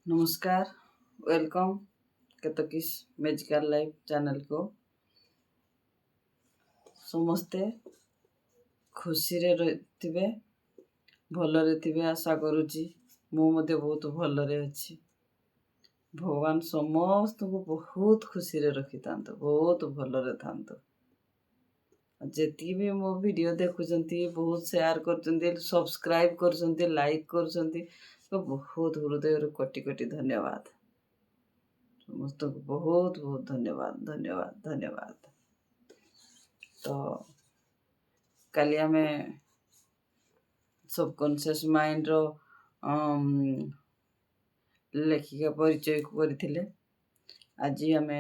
ନମସ୍କାର, welcome କେତକିସ୍ magical life ଚ୍ୟାନେଲକୁ। ସମସ୍ତେ ଖୁସିରେ ରହିଥିବେ, ଭଲରେ ଥିବେ, ଆଶା କରୁଛି। ମୁଁ ମଧ୍ୟ ବହୁତ ଭଲରେ ଅଛି। ଭଗବାନ ସମସ୍ତଙ୍କୁ ବହୁତ ଖୁସିରେ ରଖିଥାନ୍ତୁ, ବହୁତ ଭଲରେ ଥାନ୍ତୁ। ଯେତିକି ବି ମୋ ଭିଡ଼ିଓ ଦେଖୁଛନ୍ତି, ବହୁତ ସେୟାର କରୁଛନ୍ତି, ସବସ୍କ୍ରାଇବ୍ କରୁଛନ୍ତି, ଲାଇକ୍ କରୁଛନ୍ତି, ତ ବହୁତ ହୃଦୟରୁ କୋଟି କୋଟି ଧନ୍ୟବାଦ ସମସ୍ତଙ୍କୁ। ବହୁତ ବହୁତ ଧନ୍ୟବାଦ, ଧନ୍ୟବାଦ, ଧନ୍ୟବାଦ। ତ କାଲି ଆମେ ସବକନସିୟସ୍ ମାଇଣ୍ଡର ଲେଖିକା ପରିଚୟ କରିଥିଲେ। ଆଜି ଆମେ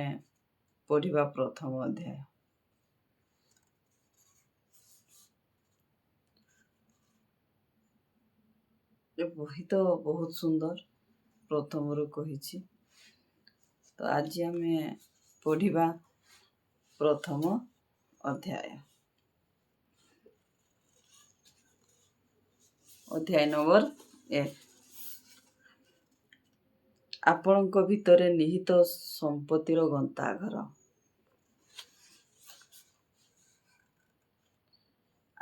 ପଢ଼ିବା ପ୍ରଥମ ଅଧ୍ୟାୟ। ଏ ବହି ତ ବହୁତ ସୁନ୍ଦର, ପ୍ରଥମରୁ କହିଛି। ତ ଆଜି ଆମେ ପଢ଼ିବା ପ୍ରଥମ ଅଧ୍ୟାୟ, ଅଧ୍ୟାୟ ନମ୍ବର 1, ଆପଣଙ୍କ ଭିତରେ ନିହିତ ସମ୍ପତ୍ତିର ଗନ୍ତାଘର।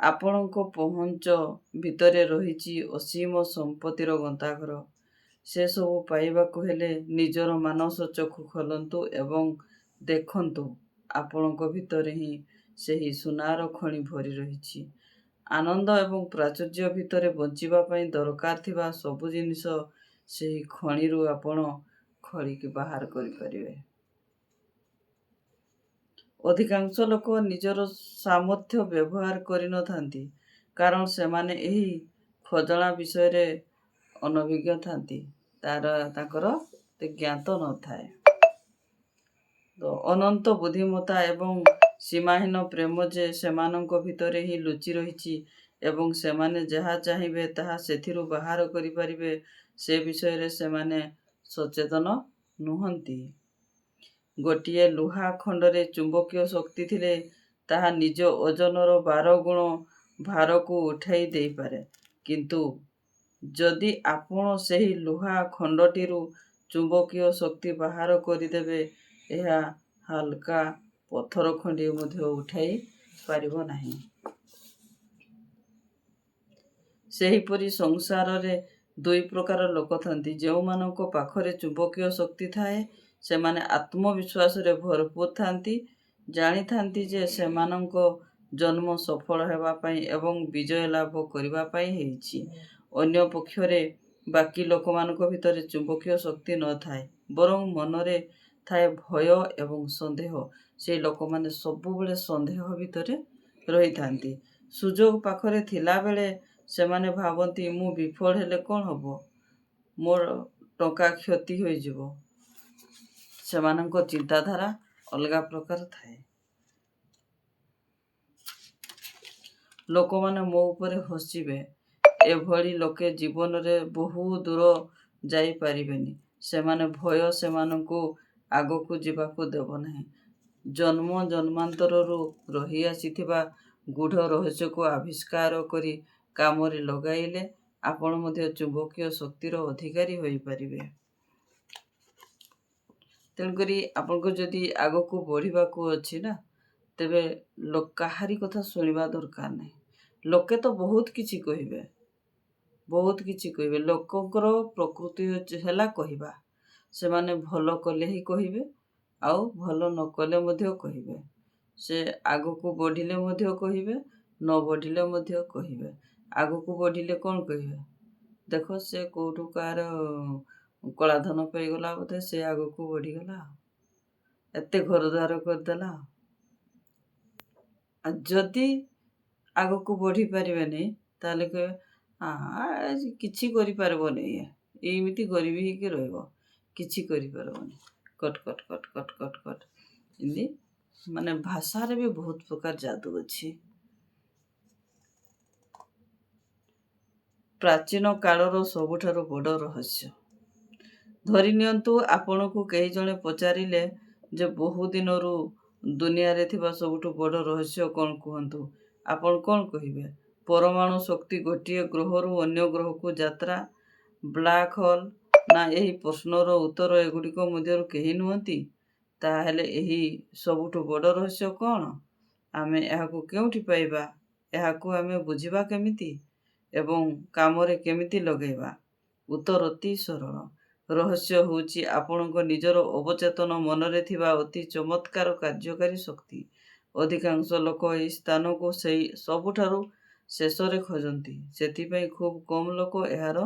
ଆପଣଙ୍କ ପହଞ୍ଚ ଭିତରେ ରହିଛି ଅସୀମ ସମ୍ପତ୍ତିର ଗନ୍ତାଘର। ସେସବୁ ପାଇବାକୁ ହେଲେ ନିଜର ମାନସ ଚକ୍ଷୁ ଖୋଲନ୍ତୁ ଏବଂ ଦେଖନ୍ତୁ, ଆପଣଙ୍କ ଭିତରେ ହିଁ ସେହି ସୁନାର ଖଣି ଭରି ରହିଛି। ଆନନ୍ଦ ଏବଂ ପ୍ରାଚୁର୍ଯ୍ୟ ଭିତରେ ବଞ୍ଚିବା ପାଇଁ ଦରକାର ଥିବା ସବୁ ଜିନିଷ ସେହି ଖଣିରୁ ଆପଣ ଖୋଳିକି ବାହାର କରିପାରିବେ। ଅଧିକାଂଶ ଲୋକ ନିଜର ସାମର୍ଥ୍ୟ ବ୍ୟବହାର କରିନଥାନ୍ତି, କାରଣ ସେମାନେ ଏହି ଖଜଣା ବିଷୟରେ ଅନଭିଜ୍ଞ ଥାନ୍ତି। ତାର ତାଙ୍କର ଜ୍ଞାତ ନଥାଏ। ତ ଅନନ୍ତ ବୁଦ୍ଧିମତା ଏବଂ ସୀମାହୀନ ପ୍ରେମ ଯେ ସେମାନଙ୍କ ଭିତରେ ହିଁ ଲୁଚି ରହିଛି ଏବଂ ସେମାନେ ଯାହା ଚାହିଁବେ ତାହା ସେଥିରୁ ବାହାର କରିପାରିବେ, ସେ ବିଷୟରେ ସେମାନେ ସଚେତନ ନୁହନ୍ତି। ଗୋଟିଏ ଲୁହା ଖଣ୍ଡରେ ଚୁମ୍ବକୀୟ ଶକ୍ତି ଥିଲେ ତାହା ନିଜ ଓଜନର 12 ଗୁଣ ଭାରକୁ ଉଠାଇ ଦେଇପାରେ, କିନ୍ତୁ ଯଦି ଆପଣ ସେହି ଲୁହା ଖଣ୍ଡଟିରୁ ଚୁମ୍ବକୀୟ ଶକ୍ତି ବାହାର କରିଦେବେ, ଏହା ହାଲକା ପଥର ଖଣ୍ଡିଏ ମଧ୍ୟ ଉଠାଇ ପାରିବ ନାହିଁ। ସେହିପରି ସଂସାରରେ ଦୁଇ ପ୍ରକାର ଲୋକ ଥାନ୍ତି। ଯେଉଁମାନଙ୍କ ପାଖରେ ଚୁମ୍ବକୀୟ ଶକ୍ତି ଥାଏ, ସେମାନେ ଆତ୍ମବିଶ୍ୱାସରେ ଭରପୁର ଥାନ୍ତି, ଜାଣିଥାନ୍ତି ଯେ ସେମାନଙ୍କ ଜନ୍ମ ସଫଳ ହେବା ପାଇଁ ଏବଂ ବିଜୟ ଲାଭ କରିବା ପାଇଁ ହେଇଛି। ଅନ୍ୟ ପକ୍ଷରେ ବାକି ଲୋକମାନଙ୍କ ଭିତରେ ଚୁମ୍ବକୀୟ ଶକ୍ତି ନଥାଏ, ବରଂ ମନରେ ଥାଏ ଭୟ ଏବଂ ସନ୍ଦେହ। ସେଇ ଲୋକମାନେ ସବୁବେଳେ ସନ୍ଦେହ ଭିତରେ ରହିଥାନ୍ତି। ସୁଯୋଗ ପାଖରେ ଥିଲାବେଳେ ସେମାନେ ଭାବନ୍ତି, ମୁଁ ବିଫଳ ହେଲେ କ'ଣ ହେବ? ମୋର ଟଙ୍କା କ୍ଷତି ହୋଇଯିବ। ସେମାନଙ୍କ ଚିନ୍ତାଧାରା ଅଲଗା ପ୍ରକାର ଥାଏ। ଲୋକମାନେ ମୋ ଉପରେ ହସିବେ। ଏଭଳି ଲୋକେ ଜୀବନରେ ବହୁ ଦୂର ଯାଇପାରିବେନି। ସେମାନେ ଭୟ ସେମାନଙ୍କୁ ଆଗକୁ ଯିବାକୁ ଦେବ ନାହିଁ। ଜନ୍ମ ଜନ୍ମାନ୍ତରରୁ ରହିଆସିଥିବା ଗୂଢ଼ ରହସ୍ୟକୁ ଆବିଷ୍କାର କରି କାମରେ ଲଗାଇଲେ ଆପଣ ମଧ୍ୟ ଚୁମ୍ବକୀୟ ଶକ୍ତିର ଅଧିକାରୀ ହୋଇପାରିବେ। ତେଣୁକରି ଆପଣଙ୍କୁ ଯଦି ଆଗକୁ ବଢ଼ିବାକୁ ଅଛି ନା, ତେବେ କାହାରି କଥା ଶୁଣିବା ଦରକାର ନାହିଁ। ଲୋକେ ତ ବହୁତ କିଛି କହିବେ, ବହୁତ କିଛି କହିବେ। ଲୋକଙ୍କର ପ୍ରକୃତି ହେଲା କହିବା। ସେମାନେ ଭଲ କଲେ ହିଁ କହିବେ ଆଉ ଭଲ ନ କଲେ ମଧ୍ୟ କହିବେ। ସେ ଆଗକୁ ବଢ଼ିଲେ ମଧ୍ୟ କହିବେ, ନ ବଢ଼ିଲେ ମଧ୍ୟ କହିବେ। ଆଗକୁ ବଢ଼ିଲେ କ'ଣ କହିବେ? ଦେଖ, ସେ କେଉଁଠୁ କାହାର କଳାଧନ ପାଇଗଲା ବୋଧେ, ସେ ଆଗକୁ ବଢ଼ିଗଲା, ଏତେ ଘର ଦ୍ୱାର କରିଦେଲା। ଆଉ ଯଦି ଆଗକୁ ବଢ଼ି ପାରିବେନି, ତାହେଲେ କହିବେ, କିଛି କରିପାରିବନି ଇଏ, ଏମିତି ଗରିବୀ ହେଇକି ରହିବ, କିଛି କରିପାରିବନି। Cut cut cut cut cut cut. ଏମିତି ମାନେ ଭାଷାରେ ବି ବହୁତ ପ୍ରକାର ଯାଦୁ ଅଛି। ପ୍ରାଚୀନ କାଳର ସବୁଠାରୁ ବଡ଼ ରହସ୍ୟ। ଧରି ନିଅନ୍ତୁ, ଆପଣଙ୍କୁ କେହି ଜଣେ ପଚାରିଲେ ଯେ ବହୁ ଦିନରୁ ଦୁନିଆରେ ଥିବା ସବୁଠୁ ବଡ଼ ରହସ୍ୟ କ'ଣ କୁହନ୍ତୁ? ଆପଣ କ'ଣ କହିବେ? ପରମାଣୁ ଶକ୍ତି, ଗୋଟିଏ ଗ୍ରହରୁ ଅନ୍ୟ ଗ୍ରହକୁ ଯାତ୍ରା, ବ୍ଲାକ୍ ହୋଲ୍, ନା ଏହି ପ୍ରଶ୍ନର ଉତ୍ତର ଏଗୁଡ଼ିକ ମଧ୍ୟରୁ କେହି ନୁହନ୍ତି? ତାହେଲେ ଏହି ସବୁଠୁ ବଡ଼ ରହସ୍ୟ କ'ଣ? ଆମେ ଏହାକୁ କେଉଁଠି ପାଇବା? ଏହାକୁ ଆମେ ବୁଝିବା କେମିତି ଏବଂ କାମରେ କେମିତି ଲଗାଇବା? ଉତ୍ତର ଅତି ସରଳ। ରହସ୍ୟ ହେଉଛି ଆପଣଙ୍କ ନିଜର ଅବଚେତନ ମନରେ ଥିବା ଅତି ଚମତ୍କାର କାର୍ଯ୍ୟକାରୀ ଶକ୍ତି। ଅଧିକାଂଶ ଲୋକ ଏହି ସ୍ଥାନକୁ ସେଇ ସବୁଠାରୁ ଶେଷରେ ଖୋଜନ୍ତି। ସେଥିପାଇଁ ଖୁବ୍ କମ୍ ଲୋକ ଏହାର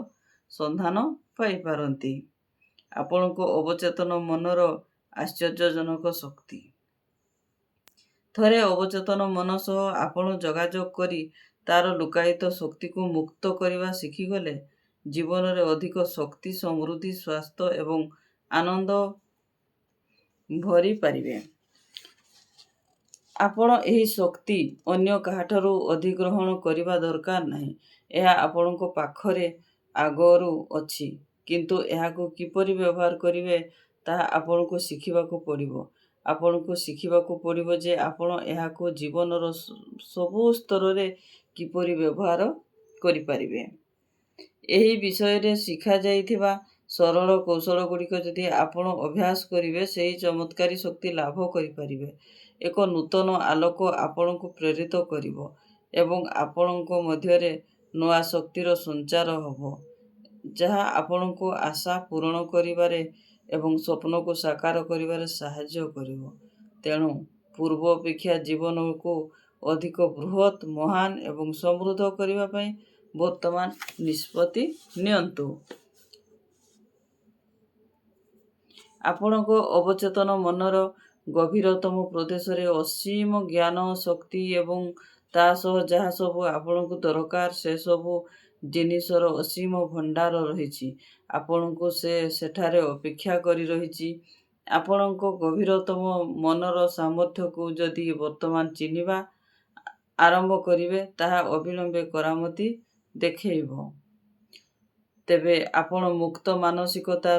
ସନ୍ଧାନ ପାଇପାରନ୍ତି। ଆପଣଙ୍କ ଅବଚେତନ ମନର ଆଶ୍ଚର୍ଯ୍ୟଜନକ ଶକ୍ତି। ଥରେ ଅବଚେତନ ମନ ସହ ଆପଣ ଯୋଗାଯୋଗ କରି ତା'ର ଲୁକ୍କାୟିତ ଶକ୍ତିକୁ ମୁକ୍ତ କରିବା ଶିଖିଗଲେ, ଜୀବନରେ ଅଧିକ ଶକ୍ତି, ସମୃଦ୍ଧି, ସ୍ୱାସ୍ଥ୍ୟ ଏବଂ ଆନନ୍ଦ ଭରିପାରିବେ। ଆପଣ ଏହି ଶକ୍ତି ଅନ୍ୟ କାହାଠାରୁ ଅଧିଗ୍ରହଣ କରିବା ଦରକାର ନାହିଁ। ଏହା ଆପଣଙ୍କ ପାଖରେ ଆଗରୁ ଅଛି, କିନ୍ତୁ ଏହାକୁ କିପରି ବ୍ୟବହାର କରିବେ ତାହା ଆପଣଙ୍କୁ ଶିଖିବାକୁ ପଡ଼ିବ। ଆପଣଙ୍କୁ ଶିଖିବାକୁ ପଡ଼ିବ ଯେ ଆପଣ ଏହାକୁ ଜୀବନର ସବୁ ସ୍ତରରେ କିପରି ବ୍ୟବହାର କରିପାରିବେ। ଏହି ବିଷୟରେ ଶିଖାଯାଇଥିବା ସରଳ କୌଶଳଗୁଡ଼ିକ ଯଦି ଆପଣ ଅଭ୍ୟାସ କରିବେ, ସେହି ଚମତ୍କାରୀ ଶକ୍ତି ଲାଭ କରିପାରିବେ। ଏକ ନୂତନ ଆଲୋକ ଆପଣଙ୍କୁ ପ୍ରେରିତ କରିବ ଏବଂ ଆପଣଙ୍କ ମଧ୍ୟରେ ନୂଆ ଶକ୍ତିର ସଞ୍ଚାର ହେବ, ଯାହା ଆପଣଙ୍କୁ ଆଶା ପୂରଣ କରିବାରେ ଏବଂ ସ୍ୱପ୍ନକୁ ସାକାର କରିବାରେ ସାହାଯ୍ୟ କରିବ। ତେଣୁ ପୂର୍ବ ଅପେକ୍ଷା ଜୀବନକୁ ଅଧିକ ବୃହତ୍, ମହାନ ଏବଂ ସମୃଦ୍ଧ କରିବା ପାଇଁ ବର୍ତ୍ତମାନ ନିଷ୍ପତ୍ତି ନିଅନ୍ତୁ। ଆପଣଙ୍କ ଅବଚେତନ ମନର ଗଭୀରତମ ପ୍ରଦେଶରେ ଅସୀମ ଜ୍ଞାନ, ଶକ୍ତି ଏବଂ ତା' ସହ ଯାହା ସବୁ ଆପଣଙ୍କୁ ଦରକାର ସେସବୁ ଜିନିଷର ଅସୀମ ଭଣ୍ଡାର ରହିଛି। ଆପଣଙ୍କୁ ସେ ସେଠାରେ ଅପେକ୍ଷା କରି ରହିଛି। ଆପଣଙ୍କ ଗଭୀରତମ ମନର ସାମର୍ଥ୍ୟକୁ ଯଦି ବର୍ତ୍ତମାନ ଚିହ୍ନିବା ଆରମ୍ଭ କରିବେ, ତାହା ଅବିଳମ୍ବେ କରାମତି ଦେଖାଇବ। ତେବେ ଆପଣ ମୁକ୍ତ ମାନସିକତା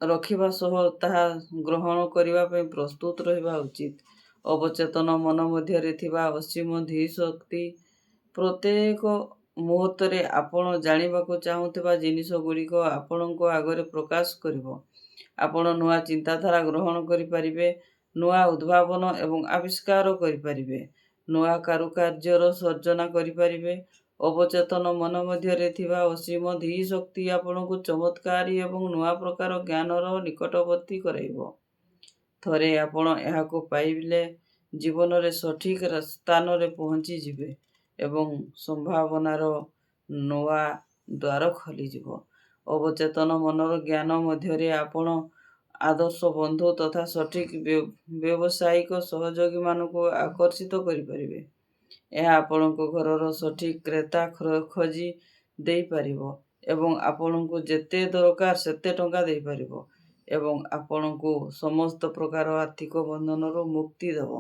ରଖିବା ସହ ତାହା ଗ୍ରହଣ କରିବା ପାଇଁ ପ୍ରସ୍ତୁତ ରହିବା ଉଚିତ। ଅବଚେତନ ମନ ମଧ୍ୟରେ ଥିବା ଅସୀମ ଧୀଶକ୍ତି ପ୍ରତ୍ୟେକ ମୁହୂର୍ତ୍ତରେ ଆପଣ ଜାଣିବାକୁ ଚାହୁଁଥିବା ଜିନିଷଗୁଡ଼ିକ ଆପଣଙ୍କ ଆଗରେ ପ୍ରକାଶ କରିବ। ଆପଣ ନୂଆ ଚିନ୍ତାଧାରା ଗ୍ରହଣ କରିପାରିବେ, ନୂଆ ଉଦ୍ଭାବନ ଏବଂ ଆବିଷ୍କାର କରିପାରିବେ, ନୂଆ କାରୁକାର୍ଯ୍ୟର ସର୍ଜନା କରିପାରିବେ। ଅବଚେତନ ମନ ମଧ୍ୟରେ ଥିବା ଅସୀମ ଧୀଶକ୍ତି ଆପଣଙ୍କୁ ଚମତ୍କାରୀ ଏବଂ ନୂଆ ପ୍ରକାର ଜ୍ଞାନର ନିକଟବର୍ତ୍ତୀ କରାଇବ। ଥରେ ଆପଣ ଏହାକୁ ପାଇଲେ ଜୀବନରେ ସଠିକ୍ ସ୍ଥାନରେ ପହଞ୍ଚିଯିବେ ଏବଂ ସମ୍ଭାବନାର ନୂଆ ଦ୍ୱାର ଖୋଲିଯିବ। ଅବଚେତନ ମନର ଜ୍ଞାନ ମଧ୍ୟରେ ଆପଣ ଆଦର୍ଶ ବନ୍ଧୁ ତଥା ସଠିକ୍ ବ୍ୟବସାୟିକ ସହଯୋଗୀମାନଙ୍କୁ ଆକର୍ଷିତ କରିପାରିବେ। ଏହା ଆପଣଙ୍କ ଘରର ସଠିକ୍ କ୍ରେତା ଖୋଜି ଦେଇପାରିବ ଏବଂ ଆପଣଙ୍କୁ ଯେତେ ଦରକାର ସେତେ ଟଙ୍କା ଦେଇପାରିବ ଏବଂ ଆପଣଙ୍କୁ ସମସ୍ତ ପ୍ରକାର ଆର୍ଥିକ ବନ୍ଧନରୁ ମୁକ୍ତି ଦେବ।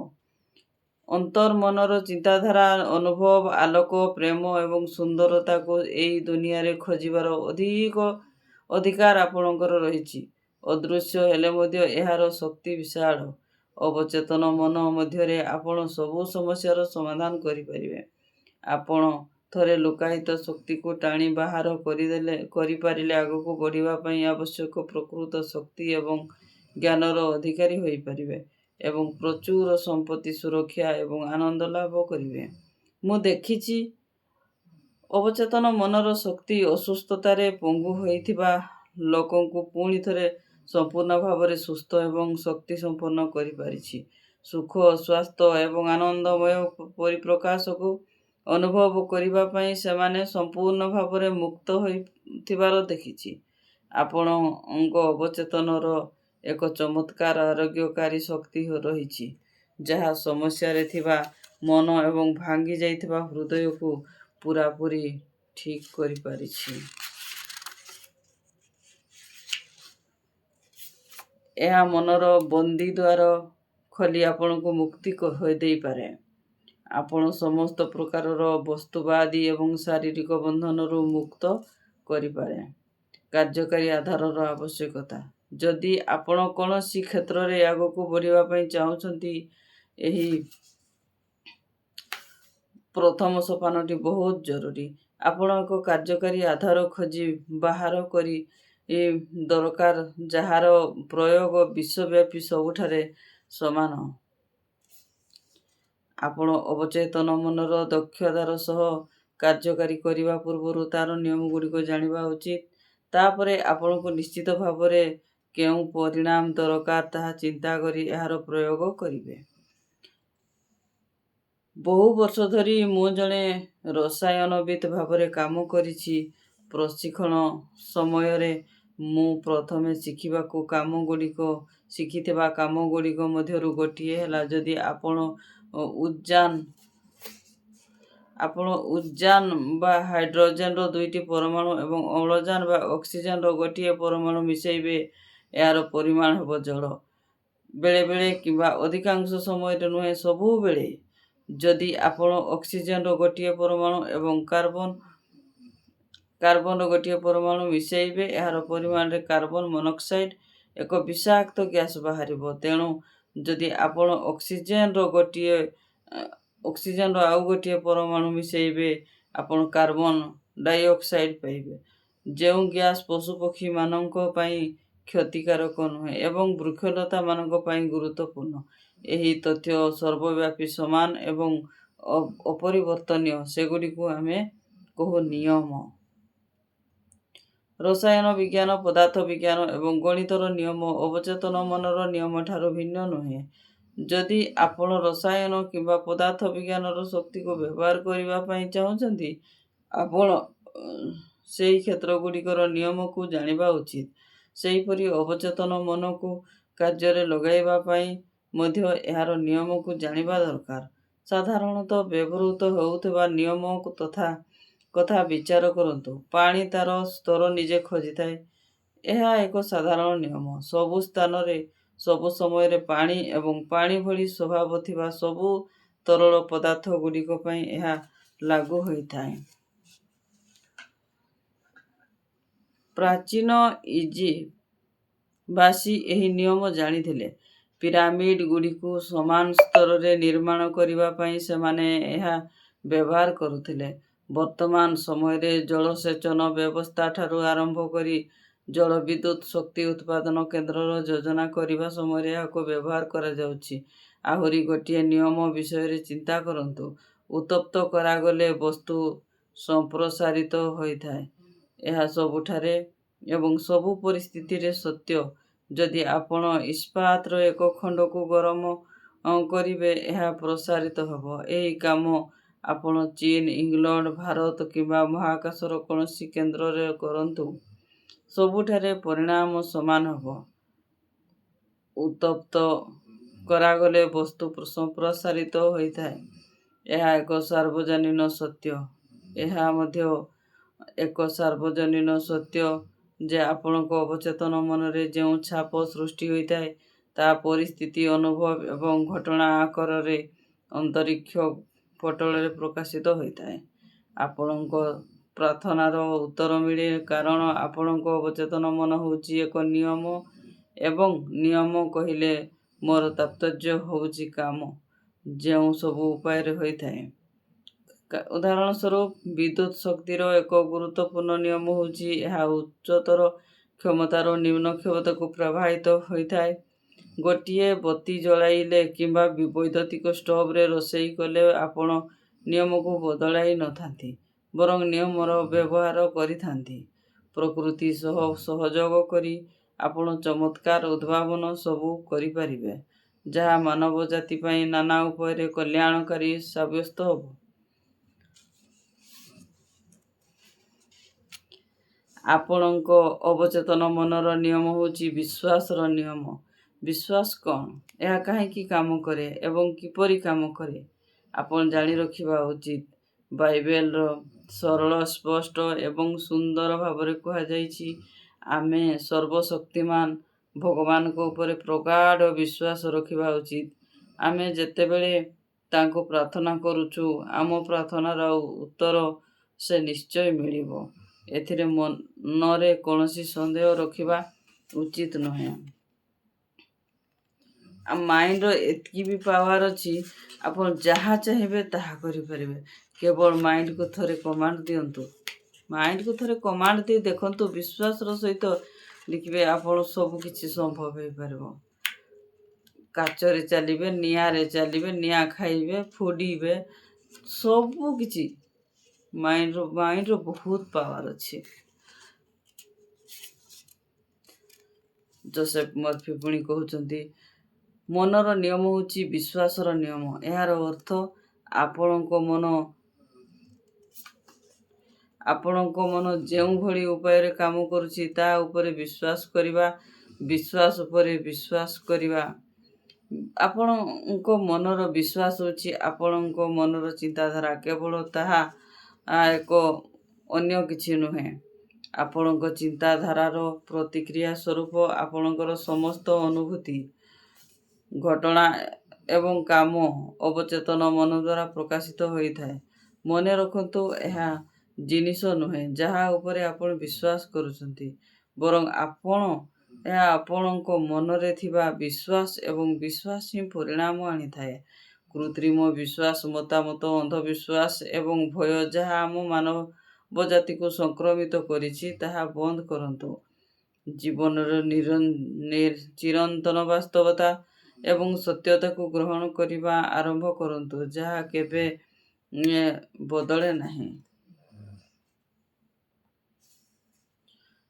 ଅନ୍ତର୍ମନର ଚିନ୍ତାଧାରା, ଅନୁଭବ, ଆଲୋକ, ପ୍ରେମ ଏବଂ ସୁନ୍ଦରତାକୁ ଏହି ଦୁନିଆରେ ଖୋଜିବାର ଅଧିକ ଅଧିକାର ଆପଣଙ୍କର ରହିଛି। ଅଦୃଶ୍ୟ ହେଲେ ମଧ୍ୟ ଏହାର ଶକ୍ତି ବିଶାଳ। ଅବଚେତନ ମନ ମଧ୍ୟରେ ଆପଣ ସବୁ ସମସ୍ୟାର ସମାଧାନ କରିପାରିବେ। ଆପଣ ଥରେ ଲୁକ୍କାୟିତ ଶକ୍ତିକୁ ଟାଣି ବାହାର କରିପାରିଲେ ଆଗକୁ ବଢ଼ିବା ପାଇଁ ଆବଶ୍ୟକ ପ୍ରକୃତ ଶକ୍ତି ଏବଂ ଜ୍ଞାନର ଅଧିକାରୀ ହୋଇପାରିବେ ଏବଂ ପ୍ରଚୁର ସମ୍ପତ୍ତି, ସୁରକ୍ଷା ଏବଂ ଆନନ୍ଦ ଲାଭ କରିବେ। ମୁଁ ଦେଖିଛି ଅବଚେତନ ମନର ଶକ୍ତି ଅସୁସ୍ଥତାରେ ପଙ୍ଗୁ ହୋଇଥିବା ଲୋକଙ୍କୁ ପୁଣି ଥରେ ସମ୍ପୂର୍ଣ୍ଣ ଭାବରେ ସୁସ୍ଥ ଏବଂ ଶକ୍ତିସମ୍ପନ୍ନ କରିପାରିଛି। ସୁଖ, ସ୍ୱାସ୍ଥ୍ୟ ଏବଂ ଆନନ୍ଦମୟ ପରିପ୍ରକାଶକୁ ଅନୁଭବ କରିବା ପାଇଁ ସେମାନେ ସମ୍ପୂର୍ଣ୍ଣ ଭାବରେ ମୁକ୍ତ ହୋଇଥିବାର ଦେଖିଛି। ଆପଣଙ୍କ ଅବଚେତନର ଏକ ଚମତ୍କାର ଆରୋଗ୍ୟକାରୀ ଶକ୍ତି ରହିଛି, ଯାହା ସମସ୍ୟାରେ ଥିବା ମନ ଏବଂ ଭାଙ୍ଗି ଯାଇଥିବା ହୃଦୟକୁ ପୂରାପୂରି ଠିକ୍ କରିପାରିଛି। ଏହା ମନର ବନ୍ଦୀଦ୍ୱାର ଖୋଲି ଆପଣଙ୍କୁ ମୁକ୍ତି ଦେଇପାରେ। ଆପଣ ସମସ୍ତ ପ୍ରକାରର ବସ୍ତୁବାଦୀ ଏବଂ ଶାରୀରିକ ବନ୍ଧନରୁ ମୁକ୍ତ କରିପାରେ। କାର୍ଯ୍ୟକାରୀ ଆଧାରର ଆବଶ୍ୟକତା। ଯଦି ଆପଣ କୌଣସି କ୍ଷେତ୍ରରେ ଆଗକୁ ବଢ଼ିବା ପାଇଁ ଚାହୁଁଛନ୍ତି, ଏହି ପ୍ରଥମ ସୋପାନଟି ବହୁତ ଜରୁରୀ। ଆପଣ ଏକ କାର୍ଯ୍ୟକାରୀ ଆଧାର ଖୋଜି ବାହାର କରି ଦରକାର ଯାହାର ପ୍ରୟୋଗ ବିଶ୍ୱବ୍ୟାପୀ ସବୁଠାରେ ସମାନ। ଆପଣ ଅବଚେତନ ମନର ଦକ୍ଷତାର ସହ କାର୍ଯ୍ୟକାରୀ କରିବା ପୂର୍ବରୁ ତା'ର ନିୟମଗୁଡ଼ିକ ଜାଣିବା ଉଚିତ। ତା'ପରେ ଆପଣଙ୍କୁ ନିଶ୍ଚିତ ଭାବରେ କେଉଁ ପରିଣାମ ଦରକାର ତାହା ଚିନ୍ତା କରି ଏହାର ପ୍ରୟୋଗ କରିବେ। ବହୁ ବର୍ଷ ଧରି ମୁଁ ଜଣେ ରସାୟନବିତ୍ ଭାବରେ କାମ କରିଛି। ପ୍ରଶିକ୍ଷଣ ସମୟରେ ମୁଁ ପ୍ରଥମେ ଶିଖିବାକୁ କାମଗୁଡ଼ିକ ଶିଖିଥିବା କାମଗୁଡ଼ିକ ମଧ୍ୟରୁ ଗୋଟିଏ ହେଲା, ଯଦି ଆପଣ ଉଦଜାନ ବା ହାଇଡ୍ରୋଜେନର ଦୁଇଟି ପରମାଣୁ ଏବଂ ଅମ୍ଳଜାନ ବା ଅକ୍ସିଜେନର ଗୋଟିଏ ପରମାଣୁ ମିଶାଇବେ, ଏହାର ପରିମାଣ ହେବ ଜଳ। ବେଳେବେଳେ କିମ୍ବା ଅଧିକାଂଶ ସମୟରେ ନୁହେଁ, ସବୁବେଳେ। ଯଦି ଆପଣ ଅକ୍ସିଜେନର ଗୋଟିଏ ପରମାଣୁ ଏବଂ କାର୍ବନର ଗୋଟିଏ ପରମାଣୁ ମିଶାଇବେ, ଏହାର ପରିମାଣରେ କାର୍ବନ ମନୋକ୍ସାଇଡ୍, ଏକ ବିଷାକ୍ତ ଗ୍ୟାସ୍ ବାହାରିବ। ତେଣୁ ଯଦି ଆପଣ ଅକ୍ସିଜେନର ଆଉ ଗୋଟିଏ ପରମାଣୁ ମିଶାଇବେ, ଆପଣ କାର୍ବନ ଡାଇଅକ୍ସାଇଡ୍ ପାଇବେ, ଯେଉଁ ଗ୍ୟାସ୍ ପଶୁପକ୍ଷୀମାନଙ୍କ ପାଇଁ କ୍ଷତିକାରକ ନୁହେଁ ଏବଂ ବୃକ୍ଷଲତାମାନଙ୍କ ପାଇଁ ଗୁରୁତ୍ୱପୂର୍ଣ୍ଣ। ଏହି ତଥ୍ୟ ସର୍ବବ୍ୟାପୀ ସମାନ ଏବଂ ଅପରିବର୍ତ୍ତନୀୟ। ସେଗୁଡ଼ିକୁ ଆମେ କହୁ ନିୟମ। ରସାୟନ ବିଜ୍ଞାନ, ପଦାର୍ଥ ବିଜ୍ଞାନ ଏବଂ ଗଣିତର ନିୟମ ଅବଚେତନ ମନର ନିୟମଠାରୁ ଭିନ୍ନ ନୁହେଁ। ଯଦି ଆପଣ ରସାୟନ କିମ୍ବା ପଦାର୍ଥ ବିଜ୍ଞାନର ଶକ୍ତିକୁ ବ୍ୟବହାର କରିବା ପାଇଁ ଚାହୁଁଛନ୍ତି, ଆପଣ ସେହି କ୍ଷେତ୍ରଗୁଡ଼ିକର ନିୟମକୁ ଜାଣିବା ଉଚିତ। ସେହିପରି ଅବଚେତନ ମନକୁ କାର୍ଯ୍ୟରେ ଲଗାଇବା ପାଇଁ ମଧ୍ୟ ଏହାର ନିୟମକୁ ଜାଣିବା ଦରକାର। ସାଧାରଣତଃ ବ୍ୟବହୃତ ହେଉଥିବା ନିୟମ ତଥା କଥା ବିଚାର କରନ୍ତୁ। ପାଣି ତା'ର ସ୍ତର ନିଜେ ଖୋଜିଥାଏ। ଏହା ଏକ ସାଧାରଣ ନିୟମ। ସବୁ ସ୍ଥାନରେ, ସବୁ ସମୟରେ ପାଣି ଏବଂ ପାଣି ଭଳି ସ୍ୱଭାବ ଥିବା ସବୁ ତରଳ ପଦାର୍ଥଗୁଡ଼ିକ ପାଇଁ ଏହା ଲାଗୁ ହୋଇଥାଏ। ପ୍ରାଚୀନ ଇଜିପ୍ଟବାସୀ ଏହି ନିୟମ ଜାଣିଥିଲେ। ପିରାମିଡଗୁଡ଼ିକୁ ସମାନ ସ୍ତରରେ ନିର୍ମାଣ କରିବା ପାଇଁ ସେମାନେ ଏହା ବ୍ୟବହାର କରୁଥିଲେ। ବର୍ତ୍ତମାନ ସମୟରେ ଜଳସେଚନ ବ୍ୟବସ୍ଥାଠାରୁ ଆରମ୍ଭ କରି ଜଳବିଦ୍ୟୁତ୍ ଶକ୍ତି ଉତ୍ପାଦନ କେନ୍ଦ୍ରର ଯୋଜନା କରିବା ସମୟରେ ଏହାକୁ ବ୍ୟବହାର କରାଯାଉଛି। ଆହୁରି ଗୋଟିଏ ନିୟମ ବିଷୟରେ ଚିନ୍ତା କରନ୍ତୁ। ଉତ୍ତପ୍ତ କରାଗଲେ ବସ୍ତୁ ସମ୍ପ୍ରସାରିତ ହୋଇଥାଏ। ଏହା ସବୁଠାରେ ଏବଂ ସବୁ ପରିସ୍ଥିତିରେ ସତ୍ୟ। ଯଦି ଆପଣ ଇସ୍ପାତର ଏକ ଖଣ୍ଡକୁ ଗରମ କରିବେ, ଏହା ପ୍ରସାରିତ ହେବ। ଏହି କାମ ଆପଣ ଚୀନ, ଇଂଲଣ୍ଡ, ଭାରତ କିମ୍ବା ମହାକାଶର କୌଣସି କେନ୍ଦ୍ରରେ କରନ୍ତୁ, ସବୁଠାରେ ପରିଣାମ ସମାନ ହେବ। ଉତ୍ତପ୍ତ କରାଗଲେ ବସ୍ତୁ ସମ୍ପ୍ରସାରିତ ହୋଇଥାଏ। ଏହା ଏକ ସାର୍ବଜନୀନ ସତ୍ୟ। ଏହା ମଧ୍ୟ ଏକ ସାର୍ବଜନୀନ ସତ୍ୟ ଯେ ଆପଣଙ୍କ ଅବଚେତନ ମନରେ ଯେଉଁ ଛାପ ସୃଷ୍ଟି ହୋଇଥାଏ, ତାହା ପରିସ୍ଥିତି, ଅନୁଭବ ଏବଂ ଘଟଣା ଆକାରରେ ଅନ୍ତରିକ୍ଷ ପଟଳରେ ପ୍ରକାଶିତ ହୋଇଥାଏ। ଆପଣଙ୍କ ପ୍ରାର୍ଥନାର ଉତ୍ତର ମିଳେ, କାରଣ ଆପଣଙ୍କ ଅବଚେତନ ମନ ହେଉଛି ଏକ ନିୟମ ଏବଂ ନିୟମ କହିଲେ ମୋର ତାତ୍ପର୍ଯ୍ୟ ହେଉଛି କାମ ଯେଉଁ ସବୁ ଉପାୟରେ ହୋଇଥାଏ। ଉଦାହରଣ ସ୍ୱରୂପ, ବିଦ୍ୟୁତ୍ ଶକ୍ତିର ଏକ ଗୁରୁତ୍ୱପୂର୍ଣ୍ଣ ନିୟମ ହେଉଛି ଏହା ଉଚ୍ଚତର କ୍ଷମତାରୁ ନିମ୍ନ କ୍ଷମତାକୁ ପ୍ରବାହିତ ହୋଇଥାଏ। ଗୋଟିଏ ବତି ଜଳାଇଲେ କିମ୍ବା ବୈଦ୍ୟୁତିକ ଷ୍ଟୋଭରେ ରୋଷେଇ କଲେ ଆପଣ ନିୟମକୁ ବଦଳାଇ ନଥାନ୍ତି, ବରଂ ନିୟମର ବ୍ୟବହାର କରିଥାନ୍ତି। ପ୍ରକୃତି ସହ ସହଯୋଗ କରି ଆପଣ ଚମତ୍କାର ଉଦ୍ଭାବନ ସବୁ କରିପାରିବେ, ଯାହା ମାନବଜାତି ପାଇଁ ନାନା ଉପାୟରେ କଲ୍ୟାଣକାରୀ ସାବ୍ୟସ୍ତ ହେବ। ଆପଣଙ୍କ ଅବଚେତନ ମନର ନିୟମ ହେଉଛି ବିଶ୍ୱାସର ନିୟମ। ବିଶ୍ୱାସ କ'ଣ, ଏହା କାହିଁକି କାମ କରେ ଏବଂ କିପରି କାମ କରେ, ଆପଣ ଜାଣି ରଖିବା ଉଚିତ। ବାଇବେଲର ସରଳ, ସ୍ପଷ୍ଟ ଏବଂ ସୁନ୍ଦର ଭାବରେ କୁହାଯାଇଛି, ଆମେ ସର୍ବଶକ୍ତିମାନ ଭଗବାନଙ୍କ ଉପରେ ପ୍ରଗାଢ଼ ବିଶ୍ୱାସ ରଖିବା ଉଚିତ। ଆମେ ଯେତେବେଳେ ତାଙ୍କୁ ପ୍ରାର୍ଥନା କରୁଛୁ, ଆମ ପ୍ରାର୍ଥନାର ଉତ୍ତର ସେ ନିଶ୍ଚୟ ମିଳିବ। ଏଥିରେ ମନରେ କୌଣସି ସନ୍ଦେହ ରଖିବା ଉଚିତ ନୁହେଁ। ଆଉ ମାଇଣ୍ଡର ଏତିକି ବି ପାୱାର ଅଛି, ଆପଣ ଯାହା ଚାହିଁବେ ତାହା କରିପାରିବେ। କେବଳ ମାଇଣ୍ଡକୁ ଥରେ କମାଣ୍ଡ ଦିଅନ୍ତୁ। ମାଇଣ୍ଡକୁ ଥରେ କମାଣ୍ଡ ଦେଇ ଦେଖନ୍ତୁ ବିଶ୍ୱାସର ସହିତ। ଦେଖିବେ ଆପଣ ସବୁ କିଛି ସମ୍ଭବ ହେଇପାରିବ। କାଚରେ ଚାଲିବେ, ନିଆଁରେ ଚାଲିବେ, ନିଆଁ ଖାଇବେ, ପୋଡ଼ିବେ, ସବୁ କିଛି। ମାଇଣ୍ଡର ବହୁତ ପାୱାର ଅଛି। ଜୋସେଫ ମର୍ଫି ପୁଣି କହୁଛନ୍ତି, ମନର ନିୟମ ହେଉଛି ବିଶ୍ୱାସର ନିୟମ। ଏହାର ଅର୍ଥ ଆପଣଙ୍କ ମନ ଯେଉଁଭଳି ଉପାୟରେ କାମ କରୁଛି ତା ଉପରେ ବିଶ୍ୱାସ କରିବା, ବିଶ୍ୱାସ ଉପରେ ବିଶ୍ୱାସ କରିବା। ଆପଣଙ୍କ ମନର ବିଶ୍ୱାସ ହେଉଛି ଆପଣଙ୍କ ମନର ଚିନ୍ତାଧାରା, କେବଳ ତାହା ଏକ, ଅନ୍ୟ କିଛି ନୁହେଁ। ଆପଣଙ୍କ ଚିନ୍ତାଧାରାର ପ୍ରତିକ୍ରିୟା ସ୍ୱରୂପ ଆପଣଙ୍କର ସମସ୍ତ ଅନୁଭୂତି, ଘଟଣା ଏବଂ କାମ ଅବଚେତନ ମନ ଦ୍ୱାରା ପ୍ରକାଶିତ ହୋଇଥାଏ। ମନେ ରଖନ୍ତୁ, ଏହା ଜିନିଷ ନୁହେଁ ଯାହା ଉପରେ ଆପଣ ବିଶ୍ୱାସ କରୁଛନ୍ତି, ବରଂ ଏହା ଆପଣଙ୍କ ମନରେ ଥିବା ବିଶ୍ୱାସ ଏବଂ ବିଶ୍ୱାସ ହିଁ ପରିଣାମ ଆଣିଥାଏ। କୃତ୍ରିମ ବିଶ୍ୱାସ, ମତାମତ, ଅନ୍ଧବିଶ୍ୱାସ ଏବଂ ଭୟ ଯାହା ଆମ ମାନବ ଜାତିକୁ ସଂକ୍ରମିତ କରିଛି, ତାହା ବନ୍ଦ କରନ୍ତୁ। ଜୀବନର ଚିରନ୍ତନ ବାସ୍ତବତା ଏବଂ ସତ୍ୟତାକୁ ଗ୍ରହଣ କରିବା ଆରମ୍ଭ କରନ୍ତୁ, ଯାହା କେବେ ବଦଳେ ନାହିଁ।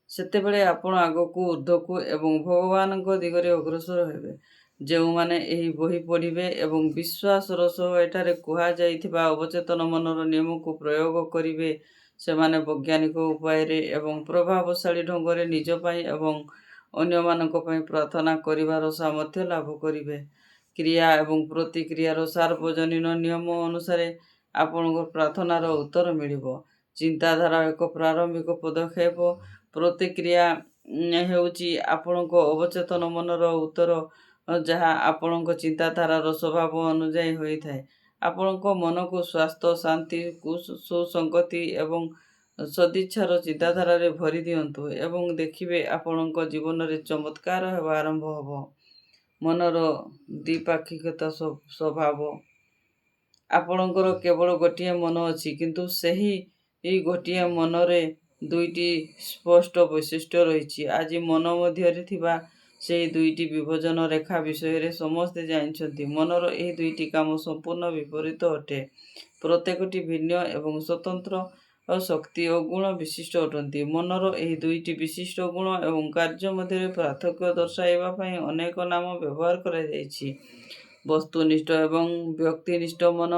ସେତେବେଳେ ଆପଣ ଆଗକୁ, ଊର୍ଦ୍ଧ୍ୱକୁ ଏବଂ ଭଗବାନଙ୍କ ଦିଗରେ ଅଗ୍ରସର ହେବେ। ଯେଉଁମାନେ ଏହି ବହି ପଢ଼ିବେ ଏବଂ ବିଶ୍ୱାସର ସହ ଏଠାରେ କୁହାଯାଇଥିବା ଅବଚେତନ ମନର ନିୟମକୁ ପ୍ରୟୋଗ କରିବେ, ସେମାନେ ବୈଜ୍ଞାନିକ ଉପାୟରେ ଏବଂ ପ୍ରଭାବଶାଳୀ ଢଙ୍ଗରେ ନିଜ ପାଇଁ ଏବଂ ଅନ୍ୟମାନଙ୍କ ପାଇଁ ପ୍ରାର୍ଥନା କରିବାର ସାମର୍ଥ୍ୟ ଲାଭ କରିବେ। କ୍ରିୟା ଏବଂ ପ୍ରତିକ୍ରିୟାର ସାର୍ବଜନୀନ ନିୟମ ଅନୁସାରେ ଆପଣଙ୍କ ପ୍ରାର୍ଥନାର ଉତ୍ତର ମିଳିବ। ଚିନ୍ତାଧାରା ଏକ ପ୍ରାରମ୍ଭିକ ପଦକ୍ଷେପ। ପ୍ରତିକ୍ରିୟା ହେଉଛି ଆପଣଙ୍କ ଅବଚେତନ ମନର ଉତ୍ତର, ଯାହା ଆପଣଙ୍କ ଚିନ୍ତାଧାରାର ସ୍ୱଭାବ ଅନୁଯାୟୀ ହୋଇଥାଏ। ଆପଣଙ୍କ ମନକୁ ସ୍ୱାସ୍ଥ୍ୟ, ଶାନ୍ତି, ସୁସଙ୍ଗତି ଏବଂ ସଦିଚ୍ଛାର ଚିନ୍ତାଧାରାରେ ଭରି ଦିଅନ୍ତୁ ଏବଂ ଦେଖିବେ ଆପଣଙ୍କ ଜୀବନରେ ଚମତ୍କାର ହେବା ଆରମ୍ଭ ହେବ। ମନର ଦ୍ୱିପାକ୍ଷିକତା ସ୍ୱଭାବ। ଆପଣଙ୍କର କେବଳ ଗୋଟିଏ ମନ ଅଛି, କିନ୍ତୁ ସେହି ଗୋଟିଏ ମନରେ ଦୁଇଟି ସ୍ପଷ୍ଟ ବୈଶିଷ୍ଟ୍ୟ ରହିଛି। ଆଜି ମନ ମଧ୍ୟରେ ଥିବା ସେହି ଦୁଇଟି ବିଭାଜନ ରେଖା ବିଷୟରେ ସମସ୍ତେ ଜାଣିଛନ୍ତି। ମନର ଏହି ଦୁଇଟି କାମ ସମ୍ପୂର୍ଣ୍ଣ ବିପରୀତ ଅଟେ। ପ୍ରତ୍ୟେକଟି ଭିନ୍ନ ଏବଂ ସ୍ୱତନ୍ତ୍ର ଶକ୍ତି ଓ ଗୁଣ ବିଶିଷ୍ଟ ଅଟନ୍ତି। ମନର ଏହି ଦୁଇଟି ବିଶିଷ୍ଟ ଗୁଣ ଏବଂ କାର୍ଯ୍ୟ ମଧ୍ୟରେ ପାର୍ଥକ୍ୟ ଦର୍ଶାଇବା ପାଇଁ ଅନେକ ନାମ ବ୍ୟବହାର କରାଯାଇଛି: ବସ୍ତୁନିଷ୍ଠ ଏବଂ ବ୍ୟକ୍ତିନିଷ୍ଠ ମନ,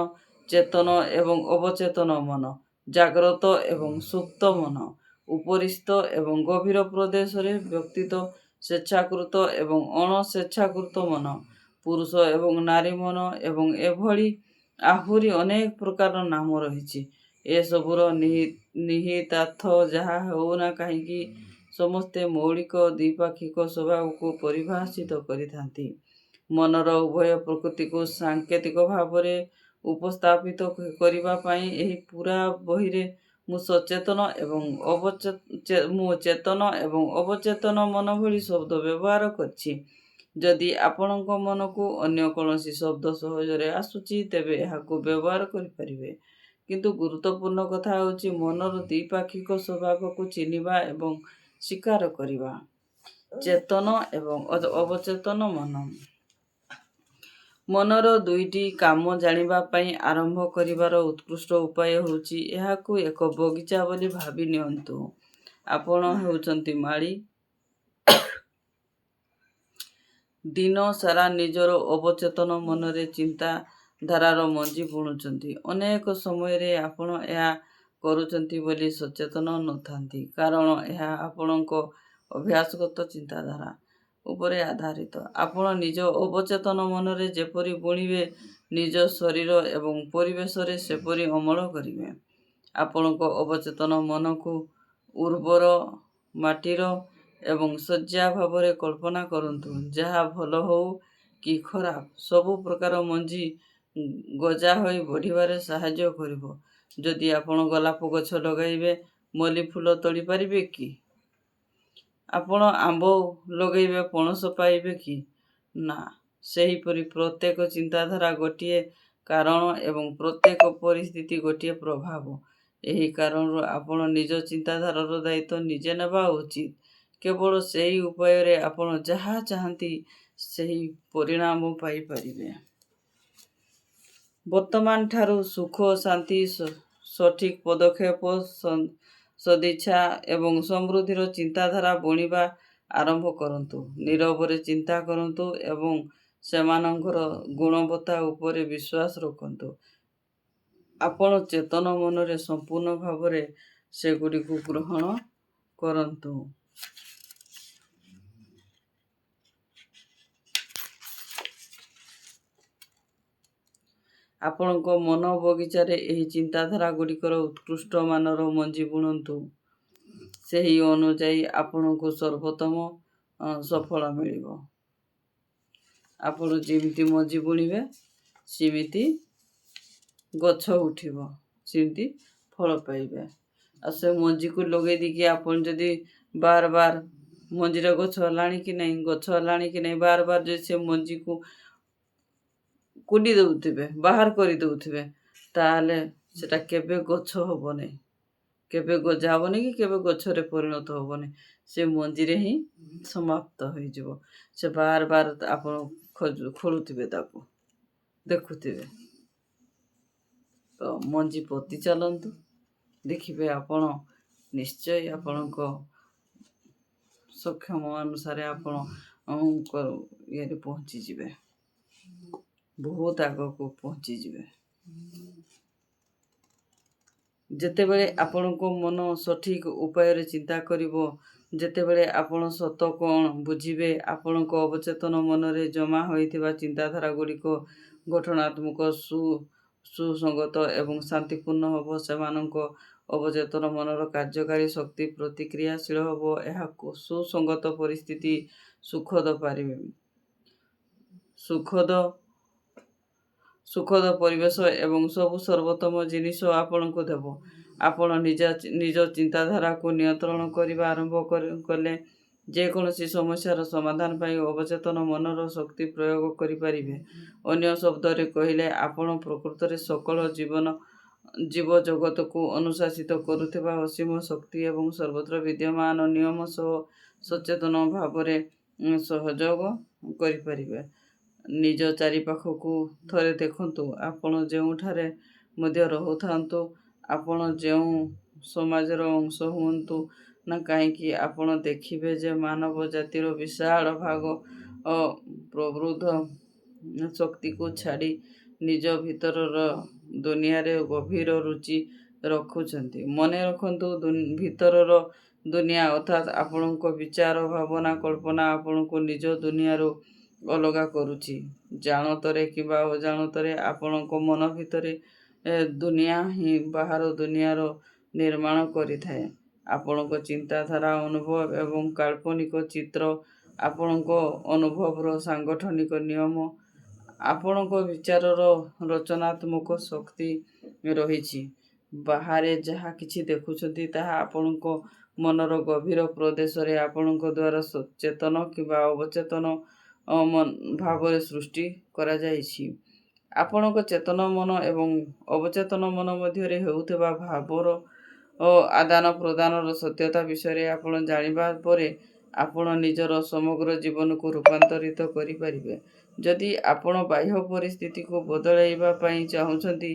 ଚେତନ ଏବଂ ଅବଚେତନ ମନ, ଜାଗ୍ରତ ଏବଂ ସୁପ୍ତ ମନ, ଉପରିସ୍ଥ ଏବଂ ଗଭୀର ପ୍ରଦେଶରେ ବ୍ୟକ୍ତିତ୍ୱ, ସ୍ୱେଚ୍ଛାକୃତ ଏବଂ ଅଣ-ସ୍ୱେଚ୍ଛାକୃତ ମନ, ପୁରୁଷ ଏବଂ ନାରୀ ମନ ଏବଂ ଏଭଳି ଆହୁରି ଅନେକ ପ୍ରକାରର ନାମ ରହିଛି। ଏସବୁର ନିହିତାର୍ଥ ଯାହା ହେଉନା କାହିଁକି, ସମସ୍ତେ ମୌଳିକ ଦ୍ୱିପାକ୍ଷିକ ସ୍ୱଭାବକୁ ପରିଭାଷିତ କରିଥାନ୍ତି। ମନର ଉଭୟ ପ୍ରକୃତିକୁ ସାଙ୍କେତିକ ଭାବରେ ଉପସ୍ଥାପିତ କରିବା ପାଇଁ ଏହି ପୂରା ବହିରେ ମୁଁ ଚେତନ ଏବଂ ଅବଚେତନ ମନ ଭଳି ଶବ୍ଦ ବ୍ୟବହାର କରିଛି। ଯଦି ଆପଣଙ୍କ ମନକୁ ଅନ୍ୟ କୌଣସି ଶବ୍ଦ ସହଜରେ ଆସୁଛି, ତେବେ ଏହାକୁ ବ୍ୟବହାର କରିପାରିବେ। କିନ୍ତୁ ଗୁରୁତ୍ୱପୂର୍ଣ୍ଣ କଥା ହେଉଛି ମନର ଦ୍ୱିପାକ୍ଷିକ ସ୍ୱଭାବକୁ ଚିହ୍ନିବା ଏବଂ ସ୍ୱୀକାର କରିବା। ଚେତନ ଏବଂ ଅବଚେତନ ମନ। ମନର ଦୁଇଟି କାମ ଜାଣିବା ପାଇଁ ଆରମ୍ଭ କରିବାର ଉତ୍କୃଷ୍ଟ ଉପାୟ ହେଉଛି ଏହାକୁ ଏକ ବଗିଚା ବୋଲି ଭାବି ନିଅନ୍ତୁ। ଆପଣ ହେଉଛନ୍ତି ମାଳୀ। ଦିନସାରା ନିଜର ଅବଚେତନ ମନରେ ଚିନ୍ତାଧାରାର ମଞ୍ଜି ବୁଣୁଛନ୍ତି। ଅନେକ ସମୟରେ ଆପଣ ଏହା କରୁଛନ୍ତି ବୋଲି ସଚେତନ ନ ଥାନ୍ତି, କାରଣ ଏହା ଆପଣଙ୍କ ଅଭ୍ୟାସଗତ ଚିନ୍ତାଧାରା ଉପରେ ଆଧାରିତ। ଆପଣ ନିଜ ଅବଚେତନ ମନରେ ଯେପରି ବୁଣିବେ, ନିଜ ଶରୀର ଏବଂ ପରିବେଶରେ ସେପରି ଅମଳ କରିବେ। ଆପଣଙ୍କ ଅବଚେତନ ମନକୁ ଉର୍ବର ମାଟିର ଏବଂ ଶଯ୍ୟା ଭାବରେ କଳ୍ପନା କରନ୍ତୁ, ଯାହା ଭଲ ହେଉ କି ଖରାପ, ସବୁ ପ୍ରକାର ମଞ୍ଜି ଗଜା ହୋଇ ବଢ଼ିବାରେ ସାହାଯ୍ୟ କରିବ। ଯଦି ଆପଣ ଗୋଲାପ ଗଛ ଲଗାଇବେ, ମଲ୍ଲି ଫୁଲ ତୋଳି ପାରିବେ କି? ଆପଣ ଆମ୍ବ ଲଗାଇବେ, ପଣସ ପାଇବେ କି? ନା। ସେହିପରି ପ୍ରତ୍ୟେକ ଚିନ୍ତାଧାରା ଗୋଟିଏ କାରଣ ଏବଂ ପ୍ରତ୍ୟେକ ପରିସ୍ଥିତି ଗୋଟିଏ ପ୍ରଭାବ। ଏହି କାରଣରୁ ଆପଣ ନିଜ ଚିନ୍ତାଧାରାର ଦାୟିତ୍ୱ ନିଜେ ନେବା ଉଚିତ। କେବଳ ସେହି ଉପାୟରେ ଆପଣ ଯାହା ଚାହାନ୍ତି ସେହି ପରିଣାମ ପାଇପାରିବେ। ବର୍ତ୍ତମାନ ଠାରୁ ସୁଖ, ଶାନ୍ତି, ସଠିକ୍ ପଦକ୍ଷେପ, ସଦିଚ୍ଛା ଏବଂ ସମୃଦ୍ଧିର ଚିନ୍ତାଧାରା ବୁଣିବା ଆରମ୍ଭ କରନ୍ତୁ। ନୀରବରେ ଚିନ୍ତା କରନ୍ତୁ ଏବଂ ସେମାନଙ୍କର ଗୁଣବତ୍ତା ଉପରେ ବିଶ୍ୱାସ ରଖନ୍ତୁ। ଆପଣ ଚେତନ ମନରେ ସମ୍ପୂର୍ଣ୍ଣ ଭାବରେ ସେଗୁଡ଼ିକୁ ଗ୍ରହଣ କରନ୍ତୁ। ଆପଣଙ୍କ ମନ ବଗିଚାରେ ଏହି ଚିନ୍ତାଧାରା ଗୁଡ଼ିକର ଉତ୍କୃଷ୍ଟ ମାନର ମଞ୍ଜି ବୁଣନ୍ତୁ। ସେହି ଅନୁଯାୟୀ ଆପଣଙ୍କୁ ସର୍ବୋତ୍ତମ ସଫଳ ମିଳିବ। ଆପଣ ଯେମିତି ମଞ୍ଜି ବୁଣିବେ, ସେମିତି ଗଛ ଉଠିବ, ସେମିତି ଫଳ ପାଇବେ। ଆଉ ସେ ମଞ୍ଜିକୁ ଲଗେଇ ଦେଇକି ଆପଣ ଯଦି ବାର ବାର ମଞ୍ଜିର ଗଛ ହେଲାଣି କି ନାହିଁ, ଗଛ ହେଲାଣି କି ନାହିଁ, ବାର ବାର ଯଦି ସେ ମଞ୍ଜିକୁ କୁଣ୍ଡି ଦେଉଥିବେ, ବାହାର କରିଦେଉଥିବେ, ତାହେଲେ ସେଟା କେବେ ଗଛ ହେବନି, କେବେ ଗଜା ହେବନି କି କେବେ ଗଛରେ ପରିଣତ ହେବନି। ସେ ମଞ୍ଜିରେ ହିଁ ସମାପ୍ତ ହୋଇଯିବ। ସେ ବାର ବାର ଆପଣ ଖୋଳୁଥିବେ, ତାକୁ ଦେଖୁଥିବେ। ତ ମଞ୍ଜି ପୋତି ଚାଲନ୍ତୁ, ଦେଖିବେ ଆପଣ ନିଶ୍ଚୟ ଆପଣଙ୍କ ସକ୍ଷମ ଅନୁସାରେ ଆପଣ ଇଏରେ ପହଞ୍ଚିଯିବେ, ବହୁତ ଆଗକୁ ପହଞ୍ଚିଯିବେ। ଯେତେବେଳେ ଆପଣଙ୍କ ମନ ସଠିକ୍ ଉପାୟରେ ଚିନ୍ତା କରିବ, ଯେତେବେଳେ ଆପଣ ସତ କ'ଣ ବୁଝିବେ, ଆପଣଙ୍କ ଅବଚେତନ ମନରେ ଜମା ହୋଇଥିବା ଚିନ୍ତାଧାରା ଗୁଡ଼ିକ ଗଠନାତ୍ମକ, ସୁସଙ୍ଗତ ଏବଂ ଶାନ୍ତିପୂର୍ଣ୍ଣ ହେବ। ସେମାନଙ୍କ ଅବଚେତନ ମନର କାର୍ଯ୍ୟକାରୀ ଶକ୍ତି ପ୍ରତିକ୍ରିୟାଶୀଳ ହେବ। ଏହା ସୁସଙ୍ଗତ ପରିସ୍ଥିତି, ସୁଖଦ ପରିବେଶ ଏବଂ ସବୁ ସର୍ବୋତ୍ତମ ଜିନିଷ ଆପଣଙ୍କୁ ଦେବ। ଆପଣ ନିଜ ଚିନ୍ତାଧାରାକୁ ନିୟନ୍ତ୍ରଣ କରିବା ଆରମ୍ଭ କଲେ ଯେକୌଣସି ସମସ୍ୟାର ସମାଧାନ ପାଇଁ ଅବଚେତନ ମନର ଶକ୍ତି ପ୍ରୟୋଗ କରିପାରିବେ। ଅନ୍ୟ ଶବ୍ଦରେ କହିଲେ, ଆପଣ ପ୍ରକୃତରେ ସକଳ ଜୀବଜଗତକୁ ଅନୁଶାସିତ କରୁଥିବା ଅସୀମ ଶକ୍ତି ଏବଂ ସର୍ବତ୍ର ବିଦ୍ୟମାନ ନିୟମ ସହ ସଚେତନ ଭାବରେ ସହଯୋଗ କରିପାରିବେ। ନିଜ ଚାରିପାଖକୁ ଥରେ ଦେଖନ୍ତୁ। ଆପଣ ଯେଉଁଠାରେ ମଧ୍ୟ ରହୁଥାନ୍ତୁ, ଆପଣ ଯେଉଁ ସମାଜର ଅଂଶ ହୁଅନ୍ତୁ ନା କାହିଁକି, ଆପଣ ଦେଖିବେ ଯେ ମାନବ ଜାତିର ବିଶାଳ ଭାଗ ପ୍ରବୃଦ୍ଧ ଶକ୍ତିକୁ ଛାଡ଼ି ନିଜ ଭିତରର ଦୁନିଆରେ ଗଭୀର ରୁଚି ରଖୁଛନ୍ତି। ମନେ ରଖନ୍ତୁ, ଭିତରର ଦୁନିଆ ଅର୍ଥାତ୍ ଆପଣଙ୍କ ବିଚାର, ଭାବନା, କଳ୍ପନା ଆପଣଙ୍କୁ ନିଜ ଦୁନିଆରୁ ଅଲଗା କରୁଛି। ଜାଣତରେ କିମ୍ବା ଅଜାଣତରେ ଆପଣଙ୍କ ମନ ଭିତରେ ଦୁନିଆ ହିଁ ବାହାର ଦୁନିଆର ନିର୍ମାଣ କରିଥାଏ। ଆପଣଙ୍କ ଚିନ୍ତାଧାରା, ଅନୁଭବ ଏବଂ କାଳ୍ପନିକ ଚିତ୍ର ଆପଣଙ୍କ ଅନୁଭବର ସାଂଗଠନିକ ନିୟମ। ଆପଣଙ୍କ ବିଚାରର ରଚନାତ୍ମକ ଶକ୍ତି ରହିଛି। ବାହାରେ ଯାହା କିଛି ଦେଖୁଛନ୍ତି, ତାହା ଆପଣଙ୍କ ମନର ଗଭୀର ପ୍ରଦେଶରେ ଆପଣଙ୍କ ଦ୍ୱାରା ଚେତନ କିମ୍ବା ଅବଚେତନ ଭାବରେ ସୃଷ୍ଟି କରାଯାଇଛି। ଆପଣଙ୍କ ଚେତନ ମନ ଏବଂ ଅବଚେତନ ମନ ମଧ୍ୟରେ ହେଉଥିବା ଭାବର ଆଦାନ ପ୍ରଦାନର ସତ୍ୟତା ବିଷୟରେ ଆପଣ ଜାଣିବା ପରେ ଆପଣ ନିଜର ସମଗ୍ର ଜୀବନକୁ ରୂପାନ୍ତରିତ କରିପାରିବେ। ଯଦି ଆପଣ ବାହ୍ୟ ପରିସ୍ଥିତିକୁ ବଦଳାଇବା ପାଇଁ ଚାହୁଁଛନ୍ତି,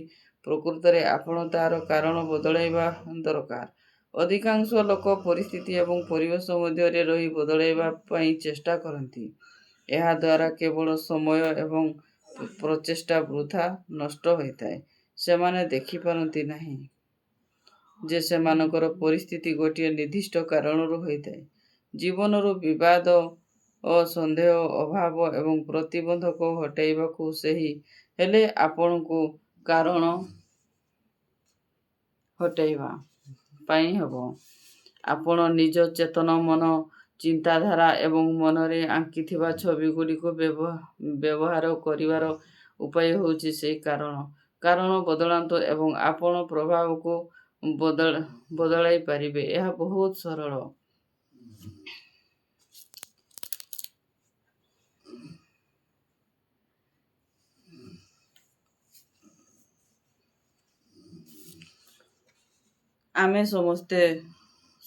ପ୍ରକୃତରେ ଆପଣ ତାହାର କାରଣ ବଦଳାଇବା ଦରକାର। ଅଧିକାଂଶ ଲୋକ ପରିସ୍ଥିତି ଏବଂ ପରିବେଶ ମଧ୍ୟରେ ରହି ବଦଳାଇବା ପାଇଁ ଚେଷ୍ଟା କରନ୍ତି। ଏହାଦ୍ୱାରା କେବଳ ସମୟ ଏବଂ ପ୍ରଚେଷ୍ଟା ବୃଥା ନଷ୍ଟ ହୋଇଥାଏ। ସେମାନେ ଦେଖିପାରନ୍ତି ନାହିଁ ଯେ ସେମାନଙ୍କର ପରିସ୍ଥିତି ଗୋଟିଏ ନିର୍ଦ୍ଦିଷ୍ଟ କାରଣରୁ ହୋଇଥାଏ। ଜୀବନରୁ ବିବାଦ ଓ ସନ୍ଦେହ, ଅଭାବ ଏବଂ ପ୍ରତିବନ୍ଧକ ହଟାଇବାକୁ ସେହି ହେଲେ ଆପଣଙ୍କୁ କାରଣ ହଟାଇବା ପାଇଁ ହେବ। ଆପଣ ନିଜ ଚେତନ ମନ, ଚିନ୍ତାଧାରା ଏବଂ ମନରେ ଆଙ୍କିଥିବା ଛବିଗୁଡ଼ିକୁ ବ୍ୟବହାର କରିବାର ଉପାୟ ହେଉଛି ସେହି କାରଣ। କାରଣ ବଦଳାନ୍ତୁ ଏବଂ ଆପଣ ପ୍ରଭାବକୁ ବଦଳାଇ ପାରିବେ। ଏହା ବହୁତ ସରଳ। ଆମେ ସମସ୍ତେ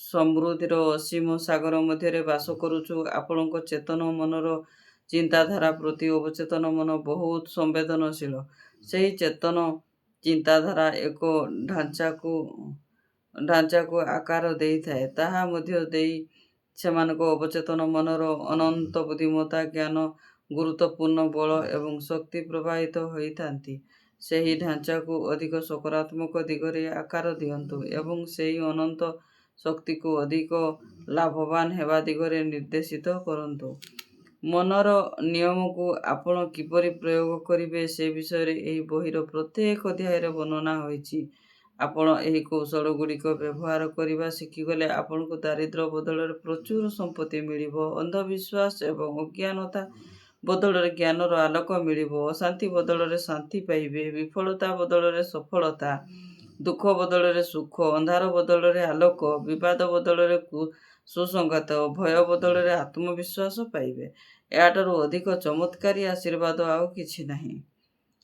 ସମୃଦ୍ଧିର ଅସୀମ ସାଗର ମଧ୍ୟରେ ବାସ କରୁଛୁ। ଆପଣଙ୍କ ଚେତନ ମନର ଚିନ୍ତାଧାରା ପ୍ରତି ଅବଚେତନ ମନ ବହୁତ ସମ୍ବେଦନଶୀଳ। ସେହି ଚେତନ ଚିନ୍ତାଧାରା ଏକ ଢାଞ୍ଚାକୁ ଆକାର ଦେଇଥାଏ। ତାହା ମଧ୍ୟ ଦେଇ ସେମାନଙ୍କ ଅବଚେତନ ମନର ଅନନ୍ତ ବୁଦ୍ଧିମତ୍ତା, ଜ୍ଞାନ, ଗୁରୁତ୍ୱପୂର୍ଣ୍ଣ ବଳ ଏବଂ ଶକ୍ତି ପ୍ରବାହିତ ହୋଇଥାନ୍ତି। ସେହି ଢାଞ୍ଚାକୁ ଅଧିକ ସକାରାତ୍ମକ ଦିଗରେ ଆକାର ଦିଅନ୍ତୁ ଏବଂ ସେହି ଅନନ୍ତ ଶକ୍ତିକୁ ଅଧିକ ଲାଭବାନ ହେବା ଦିଗରେ ନିର୍ଦ୍ଦେଶିତ କରନ୍ତୁ। ମନର ନିୟମକୁ ଆପଣ କିପରି ପ୍ରୟୋଗ କରିବେ, ସେ ବିଷୟରେ ଏହି ବହିର ପ୍ରତ୍ୟେକ ଅଧ୍ୟାୟରେ ବର୍ଣ୍ଣନା ହୋଇଛି। ଆପଣ ଏହି କୌଶଳଗୁଡ଼ିକ ବ୍ୟବହାର କରିବା ଶିଖିଗଲେ ଆପଣଙ୍କୁ ଦାରିଦ୍ର୍ୟ ବଦଳରେ ପ୍ରଚୁର ସମ୍ପତ୍ତି ମିଳିବ, ଅନ୍ଧବିଶ୍ୱାସ ଏବଂ ଅଜ୍ଞାନତା ବଦଳରେ ଜ୍ଞାନର ଆଲୋକ ମିଳିବ, ଅଶାନ୍ତି ବଦଳରେ ଶାନ୍ତି ପାଇବେ, ବିଫଳତା ବଦଳରେ ସଫଳତା, ଦୁଃଖ ବଦଳରେ ସୁଖ, ଅନ୍ଧାର ବଦଳରେ ଆଲୋକ, ବିବାଦ ବଦଳରେ ସୁସଂଗତ, ଭୟ ବଦଳରେ ଆତ୍ମବିଶ୍ୱାସ ପାଇବେ। ଏହାଠାରୁ ଅଧିକ ଚମତ୍କାରୀ ଆଶୀର୍ବାଦ ଆଉ କିଛି ନାହିଁ।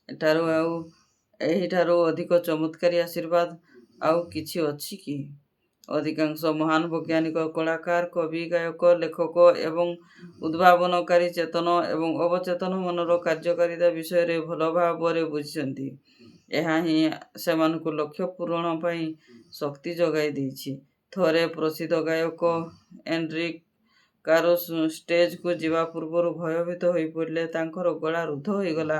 ଏଠାରୁ ଆଉ ଏହିଠାରୁ ଅଧିକ ଚମତ୍କାରୀ ଆଶୀର୍ବାଦ ଆଉ କିଛି ଅଛି କି? ଅଧିକାଂଶ ମହାନ ବୈଜ୍ଞାନିକ, କଳାକାର, କବି, ଗାୟକ, ଲେଖକ ଏବଂ ଉଦ୍ଭାବନକାରୀ ଚେତନ ଏବଂ ଅବଚେତନ ମନର କାର୍ଯ୍ୟକାରିତା ବିଷୟରେ ଭଲ ଭାବରେ ବୁଝିଛନ୍ତି। ଏହା ହିଁ ସେମାନଙ୍କୁ ଲକ୍ଷ୍ୟ ପୂରଣ ପାଇଁ ଶକ୍ତି ଯୋଗାଇ ଦେଇଛି। ଥରେ ପ୍ରସିଦ୍ଧ ଗାୟକ ଏନରିକ୍ କାରୁସୋ ଷ୍ଟେଜକୁ ଯିବା ପୂର୍ବରୁ ଭୟଭୀତ ହୋଇପଡ଼ିଲେ। ତାଙ୍କର ଗଳା ରୁଦ୍ଧ ହୋଇଗଲା।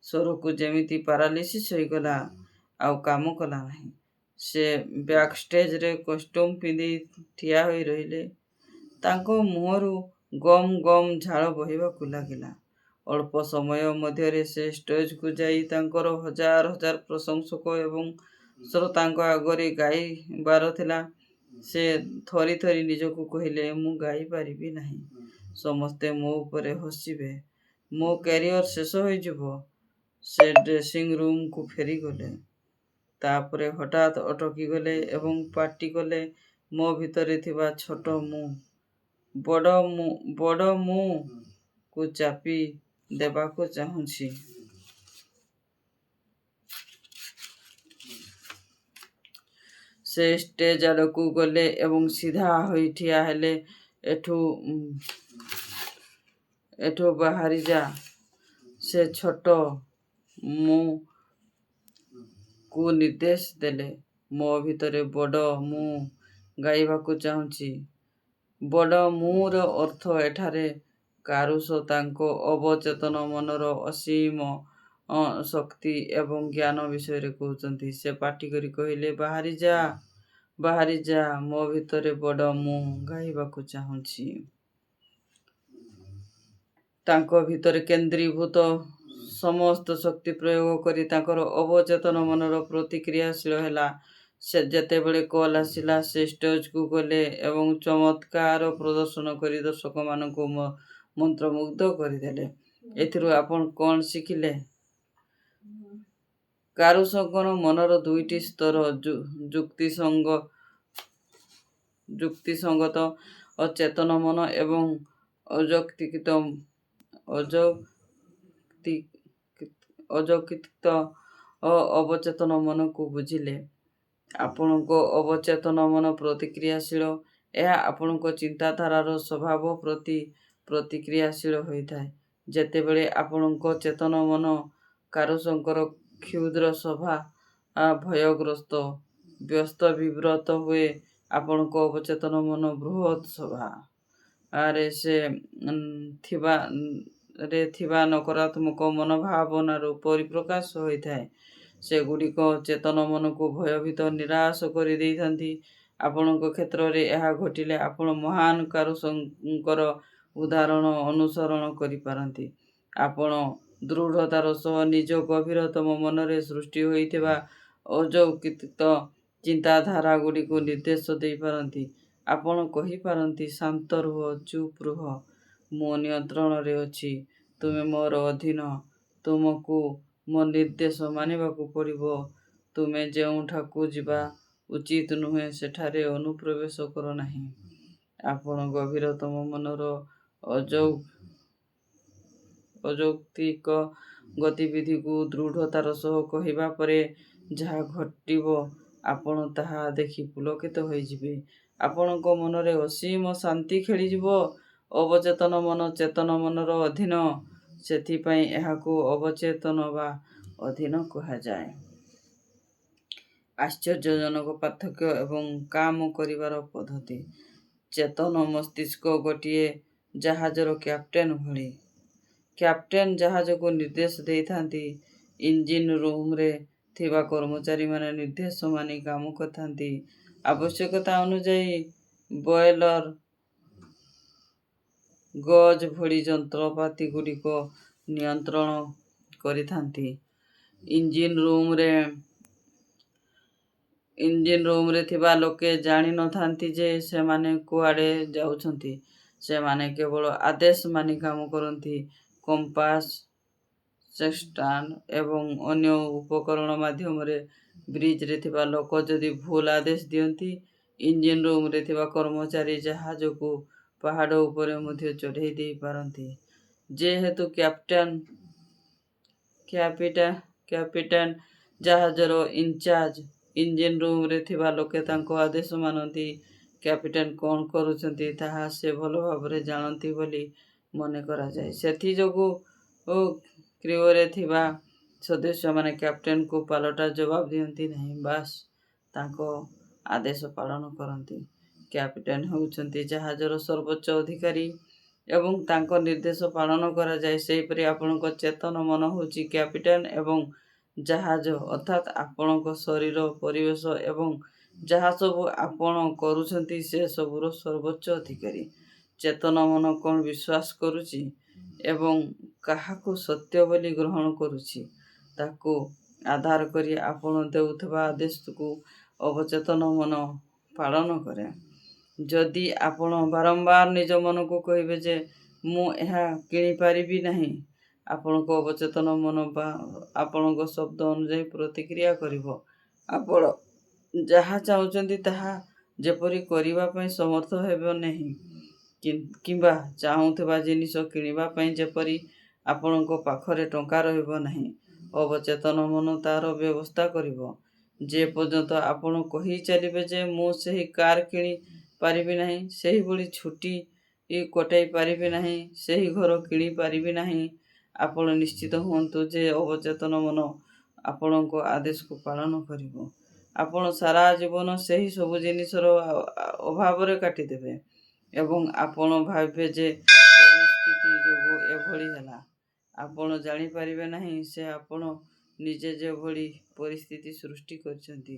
ସ୍ୱରକୁ ଯେମିତି ପାରାଲିସିସ୍ ହୋଇଗଲା, ଆଉ କାମ କଲା ନାହିଁ। ସେ ବ୍ୟାକଷ୍ଟେଜରେ କଷ୍ଟ୍ୟୁମ୍ ପିନ୍ଧି ଠିଆ ହୋଇ ରହିଲେ। ତାଙ୍କ ମୁହଁରୁ ଗମ୍ ଗମ୍ ଝାଳ ବୋହିବାକୁ ଲାଗିଲା। ଅଳ୍ପ ସମୟ ମଧ୍ୟରେ ସେ ଷ୍ଟେଜକୁ ଯାଇ ତାଙ୍କର ହଜାର ହଜାର ପ୍ରଶଂସକ ଏବଂ ଶ୍ରୋତାଙ୍କ ଆଗରେ ଗାଇବାର ଥିଲା। ସେ ଥରି ଥରି ନିଜକୁ କହିଲେ, "ମୁଁ ଗାଇପାରିବି ନାହିଁ। ସମସ୍ତେ ମୋ ଉପରେ ହସିବେ। ମୋ କ୍ୟାରିଅର ଶେଷ ହୋଇଯିବ।" ସେ ଡ୍ରେସିଂ ରୁମକୁ ଫେରିଗଲେ। ତା'ପରେ ହଠାତ୍ ଅଟକିଗଲେ ଏବଂ ପାଟି କଲେ, "ମୋ ଭିତରେ ଥିବା ଛୋଟ ମୁଁ, ବଡ଼ ମୁଁ"କୁ ଚାପି ଦେବାକୁ ଚାହୁଁଛି। ସେ ଷ୍ଟେଜ ଆଡ଼କୁ ଗଲେ ଏବଂ ସିଧା ହୋଇ ଠିଆ ହେଲେ। "ଏଠୁ ବାହାରି ଯା," ସେ ଛୋଟ ମୁଁ"କୁ ନିର୍ଦ୍ଦେଶ ଦେଲେ। "ମୋ ଭିତରେ ବଡ଼ ମୁଁ ଗାଇବାକୁ ଚାହୁଁଛି।" ବଡ଼ ମୁଁର ଅର୍ଥ ଏଠାରେ କାରୁସୋ ତାଙ୍କ ଅବଚେତନ ମନର ଅସୀମ ଶକ୍ତି ଏବଂ ଜ୍ଞାନ ବିଷୟରେ କହୁଛନ୍ତି। ସେ ପାଟି କରି କହିଲେ, "ବାହାରି ଯା, ବାହାରି ଯା, ମୋ ଭିତରେ ବଡ଼ ମୁଁ ଗାଇବାକୁ ଚାହୁଁଛି।" ତାଙ୍କ ଭିତରେ କେନ୍ଦ୍ରୀଭୂତ ସମସ୍ତ ଶକ୍ତି ପ୍ରୟୋଗ କରି ତାଙ୍କର ଅବଚେତନ ମନର ପ୍ରତିକ୍ରିୟାଶୀଳ ହେଲା। ଯେତେବେଳେ କଲ୍ ଆସିଲା, ସେ ଷ୍ଟେଜକୁ ଗଲେ ଏବଂ ଚମତ୍କାର ପ୍ରଦର୍ଶନ କରି ଦର୍ଶକମାନଙ୍କୁ ମନ୍ତ୍ରମୁଗ୍ଧ କରିଦେଲେ। ଏଥିରୁ ଆପଣ କ'ଣ ଶିଖିଲେ? କାରୁସୋଙ୍କର ମନର ଦୁଇଟି ସ୍ତର, ଯୁକ୍ତିସଙ୍ଗତ ଚେତନ ମନ ଏବଂ ଅଯୌକ୍ତିକ ଅବଚେତନ ମନକୁ ବୁଝିଲେ। ଆପଣଙ୍କ ଅବଚେତନ ମନ ପ୍ରତିକ୍ରିୟାଶୀଳ। ଏହା ଆପଣଙ୍କ ଚିନ୍ତାଧାରାର ସ୍ୱଭାବ ପ୍ରତି ପ୍ରତିକ୍ରିୟାଶୀଳ ହୋଇଥାଏ। ଯେତେବେଳେ ଆପଣଙ୍କ ଚେତନ ମନ କାରୁସୋଙ୍କର କ୍ଷୁଦ୍ର ସଭା ଭୟଗ୍ରସ୍ତ, ବ୍ୟସ୍ତବିବ୍ରତ ହୁଏ, ଆପଣଙ୍କ ଅବଚେତନ ମନ ବୃହତ୍ ସଭାରେ ଥିବା ନକାରାତ୍ମକ ମନୋଭାବନାରୁ ପରିପ୍ରକାଶ ହୋଇଥାଏ। ସେଗୁଡ଼ିକ ଚେତନ ମନକୁ ଭୟଭୀତ, ନିରାଶ କରିଦେଇଥାନ୍ତି। ଆପଣଙ୍କ କ୍ଷେତ୍ରରେ ଏହା ଘଟିଲେ ଆପଣ ମହାନ କାରୁସୋଙ୍କର ଉଦାହରଣ ଅନୁସରଣ କରିପାରନ୍ତି। ଆପଣ ଦୃଢ଼ତାର ସହ ନିଜ ଗଭୀରତମ ମନରେ ସୃଷ୍ଟି ହୋଇଥିବା ଅଯୌକ୍ତିକ ଚିନ୍ତାଧାରାଗୁଡ଼ିକୁ ନିର୍ଦ୍ଦେଶ ଦେଇପାରନ୍ତି। ଆପଣ କହିପାରନ୍ତି, "ଶାନ୍ତ ରୁହ, ଚୁପ୍ ରୁହ, ମୁଁ ନିୟନ୍ତ୍ରଣରେ ଅଛି, ତୁମେ ମୋର ଅଧୀନ, ତୁମକୁ ମୋ ନିର୍ଦ୍ଦେଶ ମାନିବାକୁ ପଡ଼ିବ, ତୁମେ ଯେଉଁଠାକୁ ଯିବା ଉଚିତ ନୁହେଁ ସେଠାରେ ଅନୁପ୍ରବେଶ କର ନାହିଁ।" ଆପଣ ଗଭୀରତମ ମନର ଅଯୌକ୍ତିକ ଗତିବିଧିକୁ ଦୃଢ଼ତାର ସହ କହିବା ପରେ ଯାହା ଘଟିବ, ଆପଣ ତାହା ଦେଖି ପୁଲକିତ ହୋଇଯିବେ। ଆପଣଙ୍କ ମନରେ ଅସୀମ ଶାନ୍ତି ଖେଳିଯିବ। ଅବଚେତନ ମନ ଚେତନ ମନର ଅଧୀନ। ସେଥିପାଇଁ ଏହାକୁ ଅବଚେତନ ବା ଅଧୀନ କୁହାଯାଏ। ଆଶ୍ଚର୍ଯ୍ୟଜନକ ପାର୍ଥକ୍ୟ ଏବଂ କାମ କରିବାର ପଦ୍ଧତି। ଚେତନ ମସ୍ତିଷ୍କ ଗୋଟିଏ ଜାହାଜର କ୍ୟାପ୍ଟେନ୍ ଭଳି। କ୍ୟାପ୍ଟେନ୍ ଜାହାଜକୁ ନିର୍ଦ୍ଦେଶ ଦେଇଥାନ୍ତି। ଇଞ୍ଜିନ୍ ରୁମ୍‌ରେ ଥିବା କର୍ମଚାରୀମାନେ ନିର୍ଦ୍ଦେଶ ମାନି କାମ କରିଥାନ୍ତି। ଆବଶ୍ୟକତା ଅନୁଯାୟୀ ବଏଲର୍, ଗଜ୍ ଭଳି ଯନ୍ତ୍ରପାତିଗୁଡ଼ିକ ନିୟନ୍ତ୍ରଣ କରିଥାନ୍ତି। ଇଞ୍ଜିନ୍ ରୁମ୍‌ରେ ଥିବା ଲୋକେ ଜାଣି ନ ଥାନ୍ତି ଯେ ସେମାନେ କୁଆଡ଼େ ଯାଉଛନ୍ତି। ସେମାନେ କେବଳ ଆଦେଶ ମାନି କାମ କରନ୍ତି। କମ୍ପାସ୍, ସେକ୍‌ଷ୍ଟାଣ୍ଟ ଏବଂ ଅନ୍ୟ ଉପକରଣ ମାଧ୍ୟମରେ ବ୍ରିଜ୍‌ରେ ଥିବା ଲୋକ ଯଦି ଭୁଲ ଆଦେଶ ଦିଅନ୍ତି, ଇଞ୍ଜିନ୍ ରୁମ୍‌ରେ ଥିବା କର୍ମଚାରୀ ଜାହାଜକୁ ପାହାଡ଼ ଉପରେ ମଧ୍ୟ ଚଢ଼ାଇ ଦେଇପାରନ୍ତି। ଯେହେତୁ କ୍ୟାପିଟେନ୍ ଜାହାଜର ଇନ୍‌ଚାର୍ଜ, ଇଞ୍ଜିନ୍ ରୁମ୍‌ରେ ଥିବା ଲୋକେ ତାଙ୍କ ଆଦେଶ ମାନନ୍ତି। କ୍ୟାପିଟେନ୍ କ'ଣ କରୁଛନ୍ତି ତାହା ସେ ଭଲ ଭାବରେ ଜାଣନ୍ତି ବୋଲି ମନେ କରାଯାଏ। ସେଥିଯୋଗୁଁ କ୍ରିଉରେ ଥିବା ସଦସ୍ୟମାନେ କ୍ୟାପ୍ଟେନ୍‌ଙ୍କୁ ପାଲଟା ଜବାବ ଦିଅନ୍ତି ନାହିଁ, ବାସ୍ ତାଙ୍କ ଆଦେଶ ପାଳନ କରନ୍ତି। କ୍ୟାପିଟେନ୍ ହେଉଛନ୍ତି ଜାହାଜର ସର୍ବୋଚ୍ଚ ଅଧିକାରୀ ଏବଂ ତାଙ୍କ ନିର୍ଦ୍ଦେଶ ପାଳନ କରାଯାଏ। ସେହିପରି ଆପଣଙ୍କ ଚେତନ ମନ ହେଉଛି କ୍ୟାପିଟେନ୍ ଏବଂ ଜାହାଜ ଅର୍ଥାତ୍ ଆପଣଙ୍କ ଶରୀର, ପରିବେଶ ଏବଂ ଯାହାସବୁ ଆପଣ କରୁଛନ୍ତି ସେ ସବୁର ସର୍ବୋଚ୍ଚ ଅଧିକାରୀ। ଚେତନ ମନ କ'ଣ ବିଶ୍ୱାସ କରୁଛି ଏବଂ କାହାକୁ ସତ୍ୟ ବୋଲି ଗ୍ରହଣ କରୁଛି, ତାକୁ ଆଧାର କରି ଆପଣ ଦେଉଥିବା ଆଦେଶକୁ ଅବଚେତନ ମନ ପାଳନ କରେ। ଯଦି ଆପଣ ବାରମ୍ବାର ନିଜ ମନକୁ କହିବେ ଯେ ମୁଁ ଏହା କିଣିପାରିବି ନାହିଁ, ଆପଣଙ୍କ ଅବଚେତନ ମନ ଆପଣଙ୍କ ଶବ୍ଦ ଅନୁଯାୟୀ ପ୍ରତିକ୍ରିୟା କରିବ। ଆପଣ ଯାହା ଚାହୁଁଛନ୍ତି ତାହା ଯେପରି କରିବା ପାଇଁ ସମର୍ଥ ହେବେ ନାହିଁ କିମ୍ବା ଚାହୁଁଥିବା ଜିନିଷ କିଣିବା ପାଇଁ ଯେପରି ଆପଣଙ୍କ ପାଖରେ ଟଙ୍କା ରହିବ ନାହିଁ, ଅବଚେତନ ମନ ତା'ର ବ୍ୟବସ୍ଥା କରିବ। ଯେ ପର୍ଯ୍ୟନ୍ତ ଆପଣ କହି ଚାଲିବେ ଯେ ମୁଁ ସେହି କାର୍ କିଣି ପାରିବି ନାହିଁ, ସେହିଭଳି ଛୁଟି କଟାଇ ପାରିବି ନାହିଁ, ସେହି ଘର କିଣି ପାରିବି ନାହିଁ, ଆପଣ ନିଶ୍ଚିତ ହୁଅନ୍ତୁ ଯେ ଅବଚେତନ ମନ ଆପଣଙ୍କ ଆଦେଶକୁ ପାଳନ କରିବ। ଆପଣ ସାରା ଜୀବନ ସେହି ସବୁ ଜିନିଷର ଅଭାବରେ କାଟିଦେବେ ଏବଂ ଆପଣ ଭାବିବେ ଯେ ପରିସ୍ଥିତି ଯୋଗୁଁ ଏଭଳି ହେଲା। ଆପଣ ଜାଣିପାରିବେ ନାହିଁ ଯେ ଆପଣ ନିଜେ ସେଭଳି ପରିସ୍ଥିତି ସୃଷ୍ଟି କରିଛନ୍ତି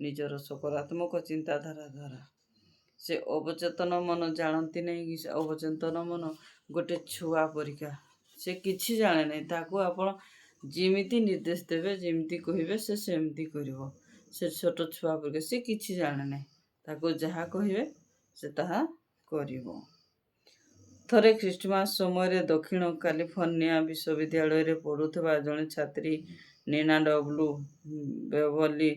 ନିଜର ସକାରାତ୍ମକ ଚିନ୍ତାଧାରା ଦ୍ୱାରା। ସେ ଅବଚେତନ ମନ ଜାଣନ୍ତି ନାହିଁ। ଅବଚେତନ ମନ ଗୋଟେ ଛୁଆ ପରିକା। ସେ କିଛି ଜାଣେ ନାହିଁ। ତାକୁ ଆପଣ ଯେମିତି ନିର୍ଦ୍ଦେଶ ଦେବେ, ଯେମିତି କହିବେ, ସେ ସେମିତି କରିବ। ସେ ଛୋଟ ଛୁଆ ପରିକା, ସେ କିଛି ଜାଣେ ନାହିଁ। ତାକୁ ଯାହା କହିବେ ସେ ତାହା କରିବ। ଥରେ ଖ୍ରୀଷ୍ଟମାସ ସମୟରେ ଦକ୍ଷିଣ କାଲିଫର୍ଣ୍ଣିଆ ବିଶ୍ୱବିଦ୍ୟାଳୟରେ ପଢ଼ୁଥିବା ଜଣେ ଛାତ୍ରୀ ନୀନା ଡବ୍ଲୁ ବେଭର୍ଲି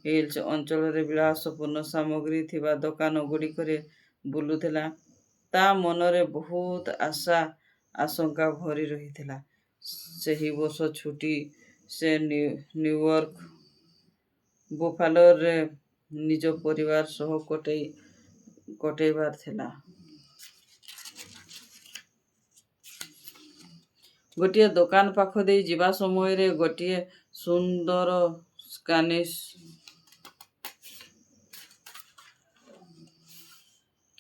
ହିଲ୍ସ ଅଞ୍ଚଳରେ ବିଳାସପୂର୍ଣ୍ଣ ସାମଗ୍ରୀ ଥିବା ଦୋକାନଗୁଡ଼ିକରେ ବୁଲୁଥିଲା। ତା' ମନରେ ବହୁତ ଆଶା ଆଶଙ୍କା ଭରି ରହିଥିଲା। ସେହି ବର୍ଷ ଛୁଟି ସେ ନ୍ୟୁୟର୍କ ବୁଫାଲୋରେ ନିଜ ପରିବାର ସହ କଟାଇବାର ଥିଲା। ଗୋଟିଏ ଦୋକାନ ପାଖ ଦେଇ ଯିବା ସମୟରେ ଗୋଟିଏ ସୁନ୍ଦର ସ୍ପାନିଶ୍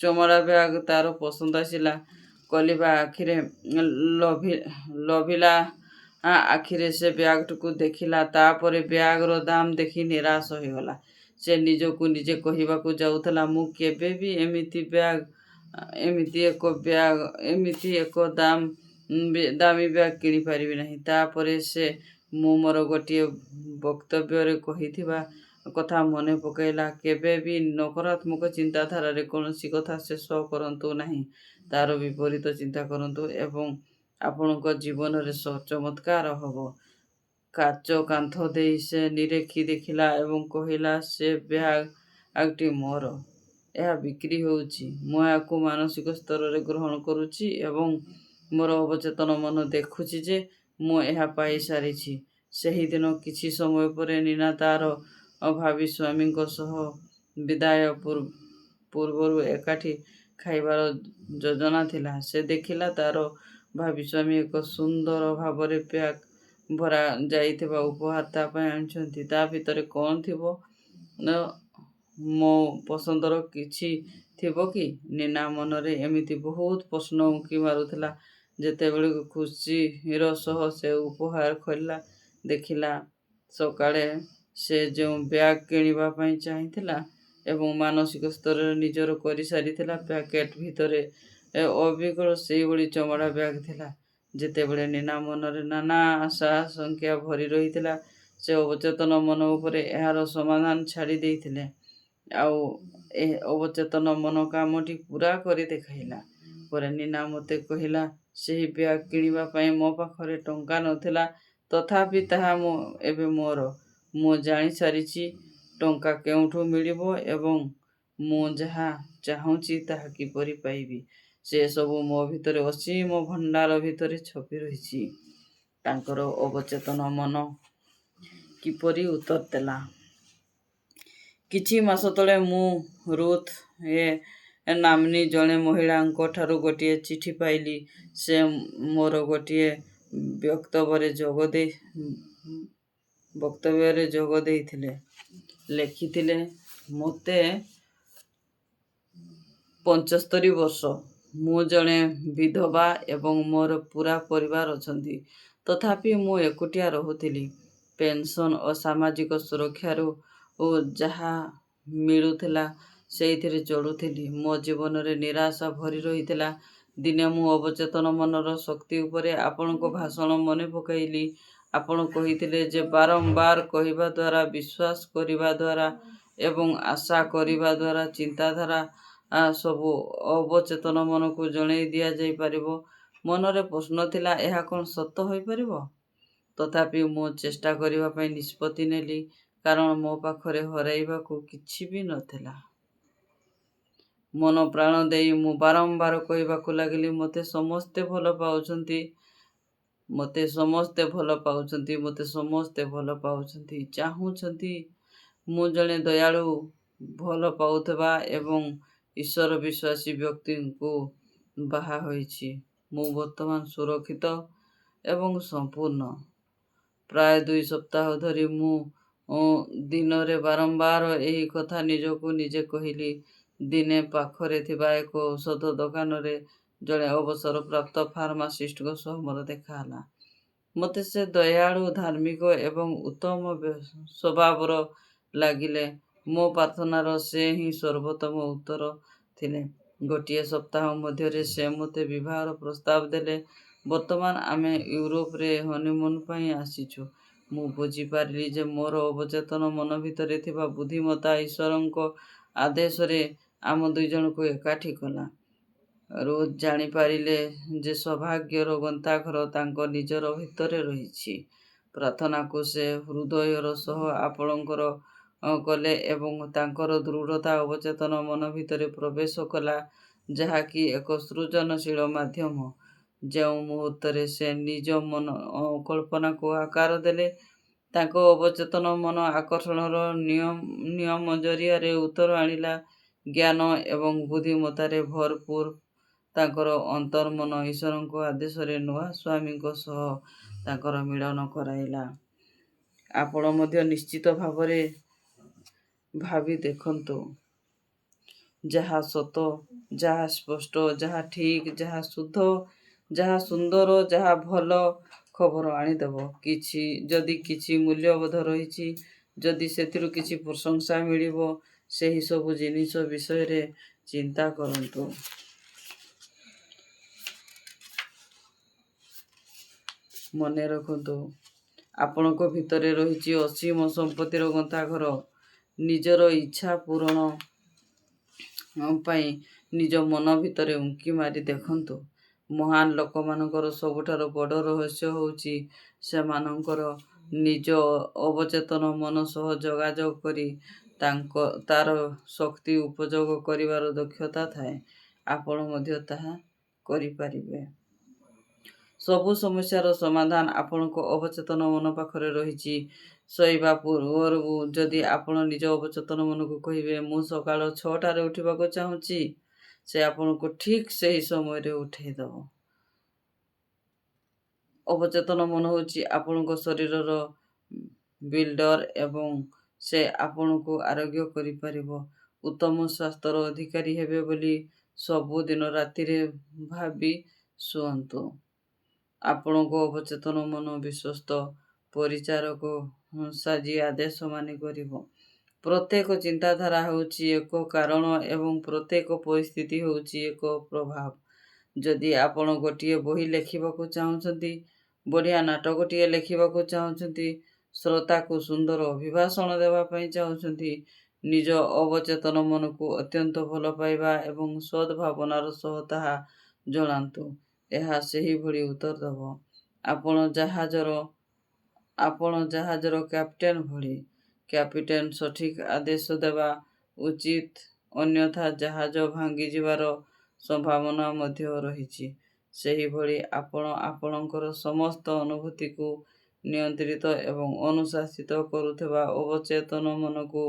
ଚମଡ଼ା ବ୍ୟାଗ୍ ତା'ର ପସନ୍ଦ ଆସିଲା। ଲୋଭୀଲା ଆଖିରେ ସେ ବ୍ୟାଗ୍‌ଟିକୁ ଦେଖିଲା। ତା'ପରେ ବ୍ୟାଗ୍‌ର ଦାମ୍ ଦେଖି ନିରାଶ ହୋଇଗଲା। ସେ ନିଜକୁ ନିଜେ କହିବାକୁ ଯାଉଥିଲା, ମୁଁ କେବେ ବି ଏମିତି ଏକ ଦାମୀ ବ୍ୟାଗ୍ କିଣିପାରିବି ନାହିଁ। ତା'ପରେ ସେ ମୁଁ ମୋର ଗୋଟିଏ ବକ୍ତବ୍ୟରେ କହିଥିବା କଥା ମନେ ପକାଇଲା, କେବେ ବି ନକାରାତ୍ମକ ଚିନ୍ତାଧାରାରେ କୌଣସି କଥା ଶେଷ କରନ୍ତୁ ନାହିଁ, ତା'ର ବିପରୀତ ଚିନ୍ତା କରନ୍ତୁ ଏବଂ ଆପଣଙ୍କ ଜୀବନରେ ଚମତ୍କାର ହେବ। କାଚ କାନ୍ଥ ଦେଇ ସେ ନିରେଖି ଦେଖିଲା ଏବଂ କହିଲା, ସେ ବ୍ୟାଗ୍‌ଟି ମୋର। ଏହା ବିକ୍ରି ହେଉଛି। ମୁଁ ଏହାକୁ ମାନସିକ ସ୍ତରରେ ଗ୍ରହଣ କରୁଛି ଏବଂ ମୋର ଅବଚେତନ ମନ ଦେଖୁଛି ଯେ ମୁଁ ଏହା ପାଇସାରିଛି। ସେହିଦିନ କିଛି ସମୟ ପରେ ନୀନା ତା'ର ଭାବୀ ସ୍ୱାମୀଙ୍କ ସହ ବିଦାୟ ପୂର୍ବରୁ ଏକାଠି ଖାଇବାର ଯୋଜନା ଥିଲା। ସେ ଦେଖିଲା ତା'ର ଭାବୀ ସ୍ୱାମୀ ଏକ ସୁନ୍ଦର ଭାବରେ ପ୍ୟାକ୍ ଭରା ଯାଇଥିବା ଉପହାର ତା' ପାଇଁ ଆଣିଛନ୍ତି। ତା' ଭିତରେ କ'ଣ ଥିବ? ମୋ ପସନ୍ଦର କିଛି ଥିବ କି? ନୀନା ମନରେ ଏମିତି ବହୁତ ପ୍ରଶ୍ନ ଉଙ୍କି ମାରୁଥିଲା ଯେତେବେଳେ ଖୁସିର ସହ ସେ ଉପହାର ଖୋଲିଲା। ଦେଖିଲା, ସକାଳେ ସେ ଯେଉଁ ବ୍ୟାଗ୍ କିଣିବା ପାଇଁ ଚାହିଁଥିଲା ଏବଂ ମାନସିକ ସ୍ତରରେ ନିଜର କରିସାରିଥିଲା, ପ୍ୟାକେଟ୍ ଭିତରେ ଅବିକଳ ସେହିଭଳି ଚମଡ଼ା ବ୍ୟାଗ୍ ଥିଲା। ଯେତେବେଳେ ନୀନା ମନରେ ନାନା ଆଶା ଆଶଙ୍କା ଭରି ରହିଥିଲା, ସେ ଅବଚେତନ ମନ ଉପରେ ଏହାର ସମାଧାନ ଛାଡ଼ି ଦେଇଥିଲେ। ଆଉ ଏ ଅବଚେତନ ମନ କାମଟି ପୂରା କରି ଦେଖାଇଲା। ପରେ ନୀନା ମୋତେ କହିଲା, ସେହି ବ୍ୟାଗ୍ କିଣିବା ପାଇଁ ମୋ ପାଖରେ ଟଙ୍କା ନଥିଲା, ତଥାପି ତାହା ଏବେ ମୋର। ମୁଁ ଜାଣିସାରିଛି ଟଙ୍କା କେଉଁଠୁ ମିଳିବ ଏବଂ ମୁଁ ଯାହା ଚାହୁଁଛି ତାହା କିପରି ପାଇବି। ସେ ସବୁ ମୋ ଭିତରେ ଅସୀମ ଭଣ୍ଡାର ଭିତରେ ଛପି ରହିଛି। ତାଙ୍କର ଅବଚେତନ ମନ କିପରି ଉତ୍ତର ଦେଲା? କିଛି ମାସ ତଳେ ମୁଁ ରୁଥ୍ ଏ. ନାମ୍ନୀ ଜଣେ ମହିଳାଙ୍କଠାରୁ ଗୋଟିଏ ଚିଠି ପାଇଲି। ସେ ମୋର ଗୋଟିଏ ବକ୍ତବ୍ୟରେ ଯୋଗ ଦେଇଥିଲେ। ଲେଖିଥିଲେ, ମୋତେ 75 ବର୍ଷ। ମୁଁ ଜଣେ ବିଧବା ଏବଂ ମୋର ପୂରା ପରିବାର ଅଛନ୍ତି। ତଥାପି ମୁଁ ଏକୁଟିଆ ରହୁଥିଲି। ପେନ୍ସନ୍ ଓ ସାମାଜିକ ସୁରକ୍ଷାରୁ ଯାହା ମିଳୁଥିଲା ସେଇଥିରେ ଚଳୁଥିଲି। ମୋ ଜୀବନରେ ନିରାଶା ଭରି ରହିଥିଲା। ଦିନେ ମୁଁ ଅବଚେତନ ମନର ଶକ୍ତି ଉପରେ ଆପଣଙ୍କ ଭାଷଣ ମନେ ପକାଇଲି। ଆପଣ କହିଥିଲେ ଯେ ବାରମ୍ବାର କହିବା ଦ୍ୱାରା, ବିଶ୍ୱାସ କରିବା ଦ୍ୱାରା ଏବଂ ଆଶା କରିବା ଦ୍ୱାରା ଚିନ୍ତାଧାରା ସବୁ ଅବଚେତନ ମନକୁ ଜଣାଇ ଦିଆଯାଇପାରିବ। ମନରେ ପ୍ରଶ୍ନ ଥିଲା, ଏହା କ'ଣ ସତ ହୋଇପାରିବ? ତଥାପି ମୁଁ ଚେଷ୍ଟା କରିବା ପାଇଁ ନିଷ୍ପତ୍ତି ନେଲି, କାରଣ ମୋ ପାଖରେ ହରାଇବାକୁ କିଛି ବି ନଥିଲା। ମନପ୍ରାଣ ଦେଇ ମୁଁ ବାରମ୍ବାର କହିବାକୁ ଲାଗିଲି, ମୋତେ ସମସ୍ତେ ଭଲ ପାଉଛନ୍ତି, ମୋତେ ସମସ୍ତେ ଭଲ ପାଉଛନ୍ତି, ମୋତେ ସମସ୍ତେ ଭଲ ପାଉଛନ୍ତି, ଚାହୁଁଛନ୍ତି। ମୁଁ ଜଣେ ଦୟାଳୁ, ଭଲ ପାଉଥିବା ଏବଂ ଈଶ୍ୱର ବିଶ୍ୱାସୀ ବ୍ୟକ୍ତିଙ୍କୁ ବାହା ହୋଇଛି। ମୁଁ ବର୍ତ୍ତମାନ ସୁରକ୍ଷିତ ଏବଂ ସମ୍ପୂର୍ଣ୍ଣ। ପ୍ରାୟ 2 ସପ୍ତାହ ଧରି ମୁଁ ଦିନରେ ବାରମ୍ବାର ଏହି କଥା ନିଜକୁ ନିଜେ କହିଲି। ଦିନେ ପାଖରେ ଥିବା ଏକ ଔଷଧ ଦୋକାନରେ ଜଣେ ଅବସରପ୍ରାପ୍ତ ଫାର୍ମାସିଷ୍ଟଙ୍କ ସହ ମୋର ଦେଖାହେଲା। ମୋତେ ସେ ଦୟାଳୁ, ଧାର୍ମିକ ଏବଂ ଉତ୍ତମ ସ୍ୱଭାବର ଲାଗିଲେ। ମୋ ପ୍ରାର୍ଥନାର ସେ ହିଁ ସର୍ବୋତ୍ତମ ଉତ୍ତର ଥିଲେ। ଗୋଟିଏ ସପ୍ତାହ ମଧ୍ୟରେ ସେ ମୋତେ ବିବାହର ପ୍ରସ୍ତାବ ଦେଲେ। ବର୍ତ୍ତମାନ ଆମେ ୟୁରୋପରେ ହନିମୁନ୍ ପାଇଁ ଆସିଛୁ। ମୁଁ ବୁଝିପାରିଲି ଯେ ମୋର ଅବଚେତନ ମନ ଭିତରେ ଥିବା ବୁଦ୍ଧିମତ୍ତା ଈଶ୍ୱରଙ୍କ ଆଦେଶରେ ଆମ ଦୁଇଜଣଙ୍କୁ ଏକାଠି କଲା। ରୁଥ୍ ଜାଣିପାରିଲେ ଯେ ସୌଭାଗ୍ୟର ଗନ୍ତାଘର ତାଙ୍କ ନିଜର ଭିତରେ ରହିଛି। ପ୍ରାର୍ଥନାକୁ ସେ ହୃଦୟର ସହ ଆପଣଙ୍କର କଲେ ଏବଂ ତାଙ୍କର ଦୃଢ଼ତା ଅବଚେତନ ମନ ଭିତରେ ପ୍ରବେଶ କଲା, ଯାହାକି ଏକ ସୃଜନଶୀଳ ମାଧ୍ୟମ। ଯେଉଁ ମୁହୂର୍ତ୍ତରେ ସେ ନିଜ ମନ କଳ୍ପନାକୁ ଆକାର ଦେଲେ, ତାଙ୍କ ଅବଚେତନ ମନ ଆକର୍ଷଣର ନିୟମ ଜରିଆରେ ଉତ୍ତର ଆଣିଲା। ଜ୍ଞାନ ଏବଂ ବୁଦ୍ଧିମତ୍ତାରେ ଭରପୂର ତାଙ୍କର ଅନ୍ତର୍ମନ ଈଶ୍ୱରଙ୍କ ଆଦେଶରେ ନୂଆ ସ୍ୱାମୀଙ୍କ ସହ ତାଙ୍କର ମିଳନ କରାଇଲା। ଆପଣ ମଧ୍ୟ ନିଶ୍ଚିତ ଭାବରେ ଭାବି ଦେଖନ୍ତୁ। ଯାହା ସତ, ଯାହା ସ୍ପଷ୍ଟ, ଯାହା ଠିକ୍, ଯାହା ଶୁଦ୍ଧ, ଯାହା ସୁନ୍ଦର, ଯାହା ଭଲ ଖବର ଆଣିଦେବ। ଯଦି କିଛି ମୂଲ୍ୟବୋଧ ରହିଛି, ଯଦି ସେଥିରୁ କିଛି ପ୍ରଶଂସା ମିଳିବ, ସେହି ସବୁ ଜିନିଷ ବିଷୟରେ ଚିନ୍ତା କରନ୍ତୁ। ମନେ ରଖନ୍ତୁ, ଆପଣଙ୍କ ଭିତରେ ରହିଛି ଅସୀମ ସମ୍ପତ୍ତିର ଗନ୍ତାଘର। ନିଜର ଇଚ୍ଛା ପୂରଣ ପାଇଁ ନିଜ ମନ ଭିତରେ ଉଙ୍କି ମାରି ଦେଖନ୍ତୁ। ମହାନ ଲୋକମାନଙ୍କର ସବୁଠାରୁ ବଡ଼ ରହସ୍ୟ ହେଉଛି ସେମାନଙ୍କର ନିଜ ଅବଚେତନ ମନ ସହ ଯୋଗାଯୋଗ କରି ତା'ର ଶକ୍ତି ଉପଯୋଗ କରିବାର ଦକ୍ଷତା ଥାଏ। ଆପଣ ମଧ୍ୟ ତାହା କରିପାରିବେ। ସବୁ ସମସ୍ୟାର ସମାଧାନ ଆପଣଙ୍କ ଅବଚେତନ ମନ ପାଖରେ ରହିଛି। ଶୋଇବା ପୂର୍ବରୁ ଯଦି ଆପଣ ନିଜ ଅବଚେତନ ମନକୁ କହିବେ, "ମୁଁ ସକାଳ 6ଟାରେ ଉଠିବାକୁ ଚାହୁଁଛି," ସେ ଆପଣଙ୍କୁ ଠିକ୍ ସେହି ସମୟରେ ଉଠେଇଦେବ। ଅବଚେତନ ମନ ହେଉଛି ଆପଣଙ୍କ ଶରୀରର ବିଲ୍ଡର ଏବଂ ସେ ଆପଣଙ୍କୁ ଆରୋଗ୍ୟ କରିପାରିବ। ଉତ୍ତମ ସ୍ୱାସ୍ଥ୍ୟର ଅଧିକାରୀ ହେବେ ବୋଲି ସବୁଦିନ ରାତିରେ ଭାବି ଶୁଅନ୍ତୁ। ଆପଣଙ୍କ ଅବଚେତନ ମନ ବିଶ୍ୱସ୍ତ ପରିଚାରକ ସାଜି ଆଦେଶ ମାନି କରିବ। ପ୍ରତ୍ୟେକ ଚିନ୍ତାଧାରା ହେଉଛି ଏକ କାରଣ ଏବଂ ପ୍ରତ୍ୟେକ ପରିସ୍ଥିତି ହେଉଛି ଏକ ପ୍ରଭାବ। ଯଦି ଆପଣ ଗୋଟିଏ ବହି ଲେଖିବାକୁ ଚାହୁଁଛନ୍ତି, ବଢ଼ିଆ ନାଟକଟିଏ ଲେଖିବାକୁ ଚାହୁଁଛନ୍ତି, ଶ୍ରୋତାକୁ ସୁନ୍ଦର ଅଭିଭାଷଣ ଦେବା ପାଇଁ ଚାହୁଁଛନ୍ତି, ନିଜ ଅବଚେତନ ମନକୁ ଅତ୍ୟନ୍ତ ଭଲ ପାଇବା ଏବଂ ସଦ୍ଭାବନାର ସହ ତାହା ଜଣାନ୍ତୁ। ଏହା ସେହିଭଳି ଉତ୍ତର ଦେବ। ଆପଣ ଜାହାଜର କ୍ୟାପ୍ଟେନ୍ ଭଳି। କ୍ୟାପ୍ଟେନ୍ ସଠିକ୍ ଆଦେଶ ଦେବା ଉଚିତ, ଅନ୍ୟଥା ଜାହାଜ ଭାଙ୍ଗିଯିବାର ସମ୍ଭାବନା ମଧ୍ୟ ରହିଛି। ସେହିଭଳି ଆପଣ ଆପଣଙ୍କର ସମସ୍ତ ଅନୁଭୂତିକୁ ନିୟନ୍ତ୍ରିତ ଏବଂ ଅନୁଶାସିତ କରୁଥିବା ଅବଚେତନ ମନକୁ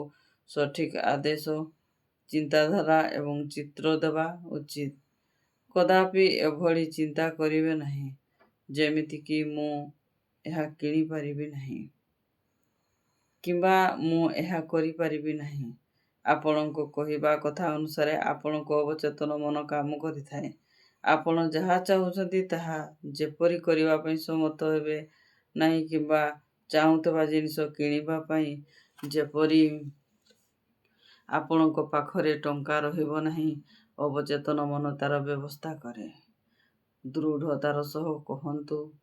ସଠିକ୍ ଆଦେଶ, ଚିନ୍ତାଧାରା ଏବଂ ଚିତ୍ର ଦେବା ଉଚିତ। କଦାପି ଏଭଳି ଚିନ୍ତା କରିବେ ନାହିଁ, ଯେମିତିକି "ମୁଁ ଏହା କିଣିପାରିବି ନାହିଁ" କିମ୍ବା "ମୁଁ ଏହା କରିପାରିବି ନାହିଁ"। ଆପଣଙ୍କ କହିବା କଥା ଅନୁସାରେ ଆପଣଙ୍କ ଅବଚେତନ ମନ କାମ କରିଥାଏ। ଆପଣ ଯାହା ଚାହୁଁଛନ୍ତି ତାହା ଯେପରି କରିବା ପାଇଁ ସମର୍ଥ ହେବେ ନାହିଁ କିମ୍ବା ଚାହୁଁଥିବା ଜିନିଷ କିଣିବା ପାଇଁ ଯେପରି ଆପଣଙ୍କ ପାଖରେ ଟଙ୍କା ରହିବ ନାହିଁ, ଅବଚେତନ ମନ ତାର ବ୍ୟବସ୍ଥା କରେ। ଦୃଢ଼ତାର ସହ କହନ୍ତୁ,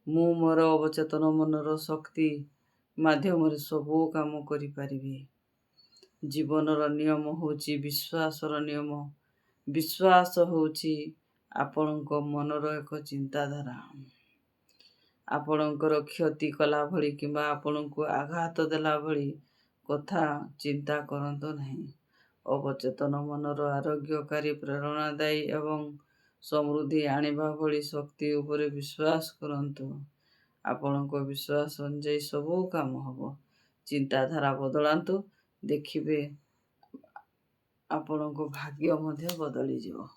"ମୁଁ ମୋର ଅବଚେତନ ମନର ଶକ୍ତି ମାଧ୍ୟମରେ ସବୁ କାମ କରିପାରିବି।" ଜୀବନର ନିୟମ ହେଉଛି ବିଶ୍ୱାସର ନିୟମ। ବିଶ୍ୱାସ ହେଉଛି ଆପଣଙ୍କ ମନର ଏକ ଚିନ୍ତାଧାରା। ଆପଣଙ୍କର କ୍ଷତି କଲା ଭଳି କିମ୍ବା ଆପଣଙ୍କୁ ଆଘାତ ଦେଲା ଭଳି କଥା ଚିନ୍ତା କରନ୍ତୁ ନାହିଁ। ଅବଚେତନ ମନର ଆରୋଗ୍ୟକାରୀ, ପ୍ରେରଣାଦାୟୀ ଏବଂ ସମୃଦ୍ଧି ଆଣିବା ଭଳି ଶକ୍ତି ଉପରେ ବିଶ୍ୱାସ କରନ୍ତୁ। ଆପଣଙ୍କ ବିଶ୍ୱାସ ଅନୁଯାୟୀ ସବୁ କାମ ହେବ। ଚିନ୍ତାଧାରା ବଦଳାନ୍ତୁ, ଦେଖିବେ ଆପଣଙ୍କ ଭାଗ୍ୟ ମଧ୍ୟ ବଦଳିଯିବ।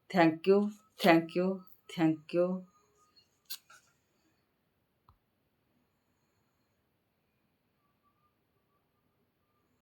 Thank you, thank you, thank you.